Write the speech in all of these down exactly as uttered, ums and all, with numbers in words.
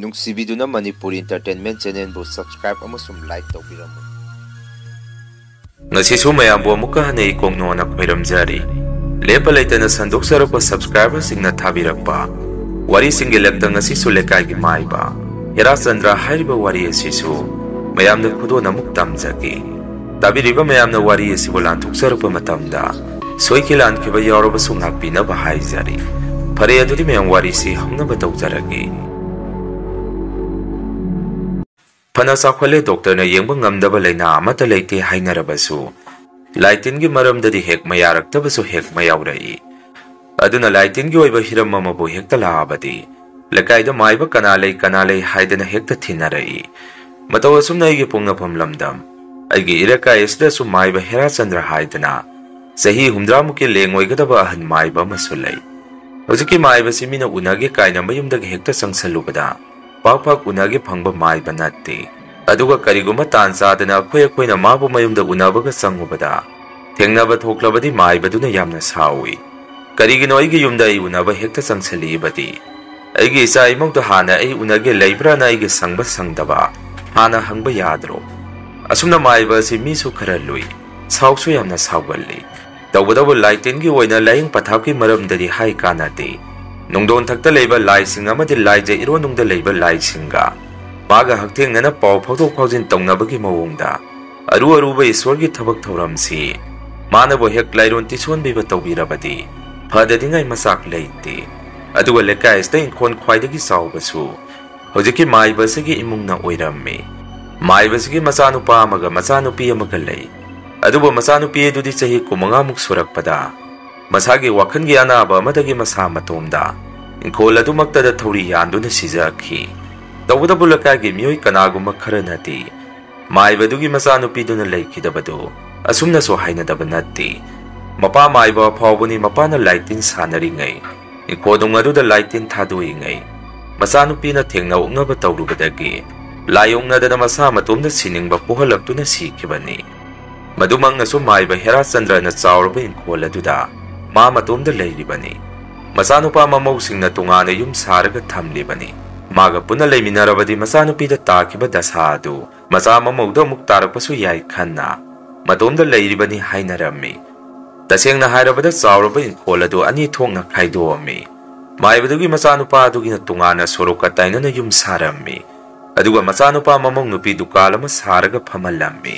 ꯅꯨꯡꯁꯤꯕꯤꯗꯨꯅ Manipur Entertainment Channelꯕꯨ subscribe ꯑꯃꯁꯨꯡ like ꯇꯧꯕꯤꯔꯝꯃꯨ꯫ ꯉꯁꯤꯁꯨ ꯃꯌꯥꯝꯕꯨ ꯑꯃꯨꯛꯀ ꯍꯟꯅ ꯏꯀꯣꯛꯅꯣꯅ ꯈꯣꯏꯔꯝꯖꯔꯤ꯫ ꯂꯦꯞꯄ ꯂꯩꯇꯅ ꯁꯟꯗꯣꯛꯆꯔꯛꯄ subscriberꯁꯤꯡꯅ ꯊꯥꯕꯤꯔꯛꯄ ꯋꯥꯔꯤꯁꯤꯡꯒꯤ ꯂꯛꯇ ꯉꯁꯤꯁꯨ ꯂꯩꯀꯥꯏꯒꯤ ꯃꯥꯏꯕ ꯍꯦꯔꯥꯆꯟꯗ꯭ꯔ ꯍꯥꯏꯔꯤꯕ ꯋꯥꯔꯤ ꯑꯁꯤꯁꯨ ꯃꯌꯥꯝꯗ ꯈꯨꯗꯣꯜ ꯑꯃꯨꯛ ꯇꯝꯖꯒꯦ꯫ ꯇꯥꯕꯤꯔꯤꯕ ꯃꯌꯥꯝꯅ ꯋꯥꯔꯤ ꯑꯁꯤꯕꯨ ꯂꯥꯟꯊꯣꯛꯆꯔꯛꯄ ꯃꯇꯝꯗ ꯁꯣꯏꯈꯤ ꯂꯥꯟꯈꯤꯕ ꯌꯥꯎꯔꯕꯁꯨ ꯉꯥꯛꯄꯤꯅꯕ ꯍꯥꯏꯖꯔꯤ꯫ ꯐꯔꯦ, ꯑꯗꯨꯗꯤ ꯃꯌꯥꯝ ꯋꯥꯔꯤꯁꯤ ꯍꯧꯅꯕ ꯇꯧꯖꯔꯒꯦ꯫ ꯐꯅ ꯆꯥꯎꯈꯠꯂꯦ, doctorꯅ ꯌꯦꯡꯕ ꯉꯝꯗꯕ ꯂꯥꯏꯅꯥ ꯑꯃꯠꯇ ꯂꯩꯇꯦ ꯍꯥꯏꯅꯔꯕꯁꯨ, ꯂꯥꯏ ꯇꯤꯟꯒꯤ ꯃꯔꯝꯗꯗꯤ ꯍꯦꯛ ꯃꯌꯥꯔꯛꯇꯕꯁꯨ ꯍꯦꯛ ꯃꯌꯥꯎꯔꯛꯏ꯫ ꯑꯗꯨꯅ ꯂꯥꯏ ꯇꯤꯟꯒꯤ ꯑꯣꯏꯕ ꯍꯤꯔꯝ ꯑꯃꯕꯨ ꯍꯦꯛꯇ ꯂꯥꯛꯑꯕꯗꯤ, ꯂꯩꯀꯥꯏꯗ ꯃꯥꯏꯕ ꯀꯅꯥ ꯂꯩ, ꯀꯅꯥ ꯂꯩ ꯍꯥꯏꯗꯅ ꯍꯦꯛꯇ ꯊꯤꯅꯔꯛꯏ꯫ ꯃꯇꯧ ꯑꯁꯨꯝꯅ ꯑꯩꯒꯤ ꯄꯣꯛꯅꯐꯝ ꯂꯝꯗꯝ, ꯑꯩꯒꯤ ꯏꯔꯩꯀꯥꯏ ꯑꯁꯤꯗꯁꯨ ꯃꯥꯏꯕ ꯍꯦꯔꯥꯆꯟꯗ꯭ꯔ ꯍꯥꯏꯗꯅ ꯆꯍꯤ ꯍꯨꯝꯗ꯭ꯔꯥꯃꯨꯛꯀꯤ ꯂꯦꯡ ꯑꯣꯏꯒꯗꯕ ꯑꯍꯟ ꯃꯥꯏꯕ ꯑꯃꯁꯨ ꯂꯩ꯫ ꯍꯧꯖꯤꯛꯀꯤ ꯃꯥꯏꯕꯁꯤ ꯃꯤꯅ ꯎꯅꯒꯦ ꯀꯥꯏꯅ ꯃꯌꯨꯝꯗꯒꯤ ꯍꯦꯛꯇ ꯆꯪꯁꯜꯂꯨꯕꯗ, ꯄꯥꯛ ꯄꯥꯛ ꯎꯅꯒꯦ ꯐꯪꯕ ꯃꯥꯏꯕ ꯅꯠꯇꯦ꯫ ꯑꯗꯨꯒ ꯀꯔꯤꯒꯨꯝꯕ ꯇꯥꯟ ꯆꯥꯗꯅ ꯑꯩꯈꯣꯏ ꯑꯩꯈꯣꯏꯅ ꯃꯥꯕꯨ ꯃꯌꯨꯝꯗ ꯎꯅꯕꯒ ꯆꯪꯉꯨꯕꯗ, ꯊꯦꯡꯅꯕ ꯊꯣꯛꯂꯕꯗꯤ ꯃꯥꯏꯕꯗꯨꯅ ꯌꯥꯝꯅ ꯁꯥꯎꯏ꯫ "ꯀꯔꯤꯒꯤꯅꯣ ꯑꯩꯒꯤ ꯌꯨꯝꯗ ꯑꯩ ꯎꯅꯕ ꯍꯦꯛꯇ ꯆꯪꯁꯤꯜꯂꯛꯏꯕꯗꯤ? ꯑꯩꯒꯤ ꯏꯆꯥ ꯏꯃꯧꯗ ꯍꯥꯟꯅ ꯑꯩ ꯎꯅꯒꯦ ꯂꯩꯕ꯭ꯔꯥꯅ ꯑꯩꯒꯤ ꯁꯪꯕ ꯁꯪꯗꯕ ꯍꯥꯟꯅ ꯍꯪꯕ ꯌꯥꯗ꯭ꯔꯣ?" ꯑꯁꯨꯝꯅ ꯃꯥꯏꯕ ꯑꯁꯤ ꯃꯤꯁꯨ ꯈꯔ ꯂꯨꯏ, ꯁꯥꯎꯁꯨ ꯌꯥꯝꯅ ꯁꯥꯎꯒꯜꯂꯤ꯫ ꯇꯧꯕꯇꯕꯨ ꯂꯥꯏ ꯇꯤꯟꯒꯤ ꯑꯣꯏꯅ ꯂꯥꯏꯌꯦꯡ ꯄꯊꯥꯞꯀꯤ ꯃꯔꯝꯗꯗꯤ ꯍꯥꯏ ꯀꯥꯟꯅꯗꯦ꯫ ꯅꯨꯡꯗꯣꯟ ꯊꯛꯇ ꯂꯩꯕ ꯂꯥꯏꯁꯤꯡ ꯑꯃꯗꯤ ꯂꯥꯏꯖ ꯏꯔꯣꯟꯅꯨꯡꯗ ꯂꯩꯕ ꯂꯥꯏꯁꯤꯡꯒ ꯃꯥꯒ ꯍꯛꯊꯦꯡꯅꯅ ꯄꯥꯎ ꯐꯥꯎꯗꯣꯛ ꯐꯥꯎꯖꯤꯟ ꯇꯧꯅꯕꯒꯤ ꯃꯑꯣꯡꯗ ꯑꯔꯨ ꯑꯔꯨꯕ ꯏꯁꯣꯔꯒꯤ ꯊꯕꯛ ꯊꯧꯔꯝꯁꯤ ꯃꯥꯅꯕꯨ ꯍꯦꯛ ꯂꯥꯏꯔꯣꯟ ꯇꯤꯁꯣꯟꯕꯤꯕ ꯇꯧꯕꯤꯔꯕꯗꯤ ꯐꯗꯅꯤꯡꯉꯥꯏ ꯃꯆꯥꯛ ꯂꯩꯇꯦ꯫ ꯑꯗꯨꯒ ꯂꯩꯀꯥꯏ ꯑꯁꯤꯗ ꯏꯪꯈꯣꯜ ꯈ꯭ꯋꯥꯏꯗꯒꯤ ꯆꯥꯎꯕꯁꯨ ꯍꯧꯖꯤꯛꯀꯤ ꯃꯥꯏꯕ ꯑꯁꯤꯒꯤ ꯏꯃꯨꯡꯅ ꯑꯣꯏꯔꯝꯃꯤ꯫ ꯃꯥꯏꯕꯁꯤꯒꯤ ꯃꯆꯥꯅꯨꯄꯥ ꯑꯃꯒ ꯃꯆꯥꯅꯨꯄꯤ ꯑꯃꯒ ꯂꯩ꯫ ꯑꯗꯨꯕꯨ ꯃꯆꯥꯅꯨꯄꯤ ꯑꯗꯨꯗꯤ ꯆꯍꯤ ꯀꯨꯟꯃꯉꯥꯃꯨꯛ ꯁꯨꯔꯛꯄꯗ ꯃꯁꯥꯒꯤ ꯋꯥꯈꯜꯒꯤ ꯑꯅꯥꯕ ꯑꯃꯗꯒꯤ ꯃꯁꯥ ꯃꯇꯣꯝꯗ ꯏꯪꯈꯣꯜ ꯑꯗꯨꯃꯛꯇꯗ ꯊꯧꯔꯤ ꯌꯥꯟꯗꯨꯅ ꯁꯤꯖꯈꯤ꯫ ꯇꯧꯕꯇꯕꯨ ꯂꯩꯀꯥꯏꯒꯤ ꯃꯤꯑꯣꯏ ꯀꯅꯥꯒꯨꯝꯕ ꯈꯔꯅꯗꯤ ꯃꯥꯏꯕꯗꯨꯒꯤ ꯃꯆꯥꯅꯨꯄꯤꯗꯨꯅ ꯂꯩꯈꯤꯗꯕꯗꯨ ꯑꯁꯨꯝꯅꯁꯨ ꯍꯥꯏꯅꯗꯕ ꯅꯠꯇꯦ꯫ ꯃꯄꯥ ꯃꯥꯏꯕ ꯑꯐꯥꯎꯕꯅꯤ, ꯃꯄꯥꯅ ꯂꯥꯏꯇꯤꯟ ꯁꯥꯟꯅꯔꯤꯉꯩ, ꯏꯪꯈꯣꯜꯅꯨꯡ ꯑꯗꯨꯗ ꯂꯥꯏꯇꯤꯟ ꯊꯥꯗꯣꯛꯏꯉꯩ, ꯃꯆꯥꯅꯨꯄꯤꯅ ꯊꯦꯡꯅ ꯑꯣꯛꯅꯕ ꯇꯧꯔꯨꯕꯗꯒꯤ ꯂꯥꯏ ꯑꯣꯛꯅꯗꯅ ꯃꯁꯥ ꯃꯇꯣꯝꯗ ꯁꯤꯅꯤꯡꯕ ꯄꯣꯛꯍꯜꯂꯛꯇꯨꯅ ꯁꯤꯈꯤꯕꯅꯤ꯫ ꯃꯗꯨꯃꯛꯅꯁꯨ ꯃꯥꯏꯕ ꯍꯦꯔꯥꯆꯟꯗ꯭ꯔꯅ ꯆꯥꯎꯔꯕ ꯏꯪꯈꯣꯜ ꯑꯗꯨꯗ ꯃꯥ ꯃꯇꯣꯝꯗ ꯂꯩꯔꯤꯕꯅꯤ꯫ ꯃꯆꯥꯅꯨꯄꯥ ꯃꯃꯧꯁꯤꯡꯅ ꯇꯣꯉꯥꯟꯅ ꯌꯨꯝ ꯁꯥꯔꯒ ꯊꯝꯂꯤꯕꯅꯤ꯫ ꯃꯥꯒ ꯄꯨꯟꯅ ꯂꯩꯃꯤꯟꯅꯔꯕꯗꯤ ꯃꯆꯥꯅꯨꯄꯤꯗ ꯇꯥꯈꯤꯕ ꯗꯁꯥ ꯑꯗꯨ ꯃꯆꯥ ꯃꯃꯧꯗ ꯑꯃꯨꯛ ꯇꯥꯔꯛꯄꯁꯨ ꯌꯥꯏ ꯈꯟꯅ ꯃꯇꯣꯝꯗ ꯂꯩꯔꯤꯕꯅꯤ ꯍꯥꯏꯅꯔꯝꯃꯤ꯫ ꯇꯁꯦꯡꯅ ꯍꯥꯏꯔꯕꯗ ꯆꯥꯎꯔꯕ ꯏꯪꯈꯣꯜ ꯑꯗꯨ ꯑꯅꯤ ꯊꯣꯛꯅ ꯈꯥꯏꯗꯣꯛꯑꯝꯃꯤ꯫ ꯃꯥꯏꯕꯗꯨꯒꯤ ꯃꯆꯥꯅꯨꯄꯥ ꯑꯗꯨꯒꯤꯅ ꯇꯣꯉꯥꯟꯅ ꯁꯣꯔꯣꯛꯀ ꯇꯥꯏꯅꯅ ꯌꯨꯝ ꯁꯥꯔꯝꯃꯤ꯫ ꯑꯗꯨꯒ ꯃꯆꯥꯅꯨꯄꯥ ꯃꯃꯧ ꯅꯨꯄꯤ ꯗꯨꯀꯥꯟ ꯑꯃ ꯁꯥꯔꯒ ꯐꯝꯍꯜꯂꯝꯃꯤ꯫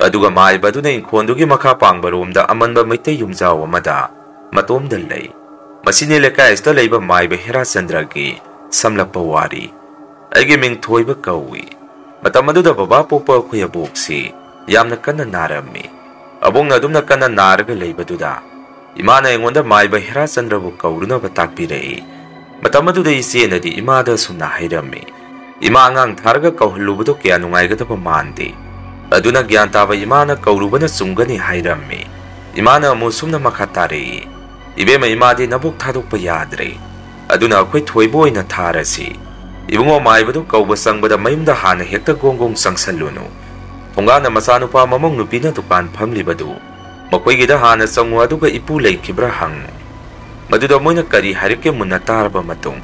ꯑꯗꯨꯒ ꯃꯥꯏꯕ ꯑꯗꯨꯅ ꯏꯪꯈꯣꯜꯗꯨꯒꯤ ꯃꯈꯥ ꯄꯥꯡꯕ ꯔꯣꯝꯗ ꯑꯃꯟꯕ ꯃꯩꯇꯩ ꯌꯨꯝꯖꯥꯎ ꯑꯃꯗ ꯃꯇꯣꯝꯗ ꯂꯩ꯫ ꯃꯁꯤꯅꯤ ꯂꯩꯀꯥꯏ ꯑꯁꯤꯗ ꯂꯩꯕ ꯃꯥꯏꯕ ꯍꯦꯔꯥꯆꯟꯗ꯭ꯔꯒꯤ ꯁꯝꯂꯞꯄ ꯋꯥꯔꯤ꯫ ꯑꯩꯒꯤ ꯃꯤꯡ ꯊꯣꯏꯕ ꯀꯧꯏ꯫ ꯃꯇꯝ ꯑꯗꯨꯗ ꯕꯕꯥ ꯄꯣꯛꯄ ꯑꯩꯈꯣꯏ ꯑꯕꯣꯛꯁꯤ ꯌꯥꯝꯅ ꯀꯟꯅ ꯅꯥꯔꯝꯃꯤ꯫ ꯑꯕꯣꯛꯅ ꯑꯗꯨꯝꯅ ꯀꯟꯅ ꯅꯥꯔꯒ ꯂꯩꯕꯗꯨꯗ ꯏꯃꯥꯅ ꯑꯩꯉꯣꯟꯗ ꯃꯥꯏꯕ ꯍꯦꯔꯥꯆꯟꯗ꯭ꯔꯕꯨ ꯀꯧꯔꯨꯅꯕ ꯇꯥꯛꯄꯤꯔꯛꯏ꯫ ꯃꯇꯝ ꯑꯗꯨꯗ ꯏꯆꯦꯅꯗꯤ ꯏꯃꯥꯗ ꯑꯁꯨꯝꯅ ꯍꯥꯏꯔꯝꯃꯤ, "ꯏꯃꯥ ꯑꯉꯥꯡ ꯊꯥꯔꯒ ꯀꯧꯍꯜꯂꯨꯕꯗꯣ ꯀꯌꯥ ꯅꯨꯡꯉꯥꯏꯒꯗꯕ ꯃꯥꯟꯗꯦ꯫ ꯑꯗꯨꯅ ꯒ꯭ꯌꯥꯟ ꯇꯥꯕ ꯏꯃꯥꯅ ꯀꯧꯔꯨꯕꯅ ꯆꯨꯝꯒꯅꯤ" ꯍꯥꯏꯔꯝꯃꯤ꯫ ꯏꯃꯥꯅ ꯑꯃꯨꯛ ꯁꯨꯝꯅ ꯃꯈꯥ ꯇꯥꯔꯛꯏ, "ꯏꯕꯦꯝꯃ, ꯏꯃꯥꯗꯤ ꯅꯕꯨꯛ ꯊꯥꯗꯣꯛꯄ ꯌꯥꯗ꯭ꯔꯦ꯫ ꯑꯗꯨꯅ ꯑꯩꯈꯣꯏ ꯊꯣꯏꯕ ꯑꯣꯏꯅ ꯊꯥꯔꯁꯤ꯫ ꯏꯕꯨꯡꯉꯣ ꯃꯥꯏꯕꯗꯨ ꯀꯧꯕ ꯆꯪꯕꯗ ꯃꯌꯨꯝꯗ ꯍꯥꯟꯅ ꯍꯦꯛꯇ ꯒꯣꯡ ꯒꯣꯡ ꯆꯪꯁꯜꯂꯨꯅꯨ꯫ ꯊꯣꯡꯒꯥꯟꯗ ꯃꯆꯥꯅꯨꯄꯥ ꯃꯃꯧ ꯅꯨꯄꯤꯅ ꯗꯨꯀꯥꯟ ꯐꯝꯂꯤꯕꯗꯨ ꯃꯈꯣꯏꯒꯤꯗ ꯍꯥꯟꯅ ꯆꯪꯉꯨ, ꯑꯗꯨꯒ ꯏꯄꯨ ꯂꯩꯈꯤꯕ꯭ꯔꯥ ꯍꯪꯉꯨ꯫ ꯃꯗꯨꯗ ꯃꯣꯏꯅ ꯀꯔꯤ ꯍꯥꯏꯔꯛꯀꯦ ꯃꯨꯟꯅ ꯇꯥꯔꯕ ꯃꯇꯨꯡ,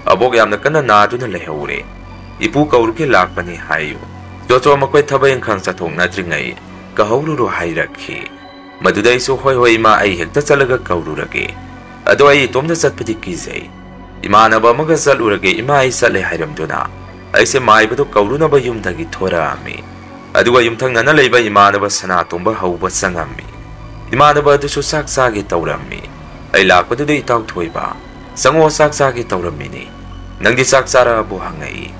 ꯑꯕꯣꯛ ꯌꯥꯝꯅ ꯀꯟꯅ ꯅꯥꯗꯨꯅ ꯂꯩꯍꯧꯔꯦ꯫ ꯏꯄꯨ ꯀꯧꯔꯨꯒꯦ ꯂꯥꯛꯄꯅꯤ ꯍꯥꯏꯌꯨ꯫ ꯆꯣꯆꯣ ꯃꯈꯣꯏ ꯊꯕꯛ ꯏꯪꯈꯥꯡ ꯆꯠꯊꯣꯛꯅꯗ꯭ꯔꯤꯉꯩ ꯀꯧꯍꯧꯔꯨꯔꯣ" ꯍꯥꯏꯔꯛꯈꯤ꯫ ꯃꯗꯨꯗ ꯑꯩꯁꯨ, "ꯍꯣꯏ ꯍꯣꯏ ꯏꯃꯥ, ꯑꯩ ꯍꯦꯛꯇ ꯆꯠꯂꯒ ꯀꯧꯔꯨꯔꯒꯦ꯫ ꯑꯗꯣ ꯑꯩ ꯏꯇꯣꯝꯇ ꯆꯠꯄꯗꯤ ꯀꯤꯖꯩ꯫ ꯏꯃꯥꯟꯅꯕ ꯑꯃꯒ ꯆꯠꯂꯨꯔꯒꯦ ꯏꯃꯥ, ꯑꯩ ꯆꯠꯂꯦ" ꯍꯥꯏꯔꯝꯗꯨꯅ ꯑꯩꯁꯦ ꯃꯥꯏꯕꯗꯨ ꯀꯧꯔꯨꯅꯕ ꯌꯨꯝꯗꯒꯤ ꯊꯣꯔꯛꯑꯝꯃꯤ꯫ ꯑꯗꯨꯒ ꯌꯨꯝꯊꯪꯅꯅ ꯂꯩꯕ ꯏꯃꯥꯟꯅꯕ ꯁꯅꯥꯇꯣꯝꯕ ꯍꯧꯕ ꯆꯪꯉꯝꯃꯤ꯫ ꯏꯃꯥꯟꯅꯕ ꯑꯗꯨꯁꯨ ꯆꯥꯛ ꯆꯥꯒꯦ ꯇꯧꯔꯝꯃꯤ꯫ ꯑꯩ ꯂꯥꯛꯄꯗꯨꯗ, "ꯏꯇꯥꯎ ꯊꯣꯏꯕ, ꯆꯪꯉꯣ, ꯆꯥꯛ ꯆꯥꯒꯦ ꯇꯧꯔꯝꯃꯤꯅꯤ꯫ ꯅꯪꯗꯤ ꯆꯥꯛ ꯆꯥꯔꯛꯑꯕꯣ?" ꯍꯪꯉꯛꯏ꯫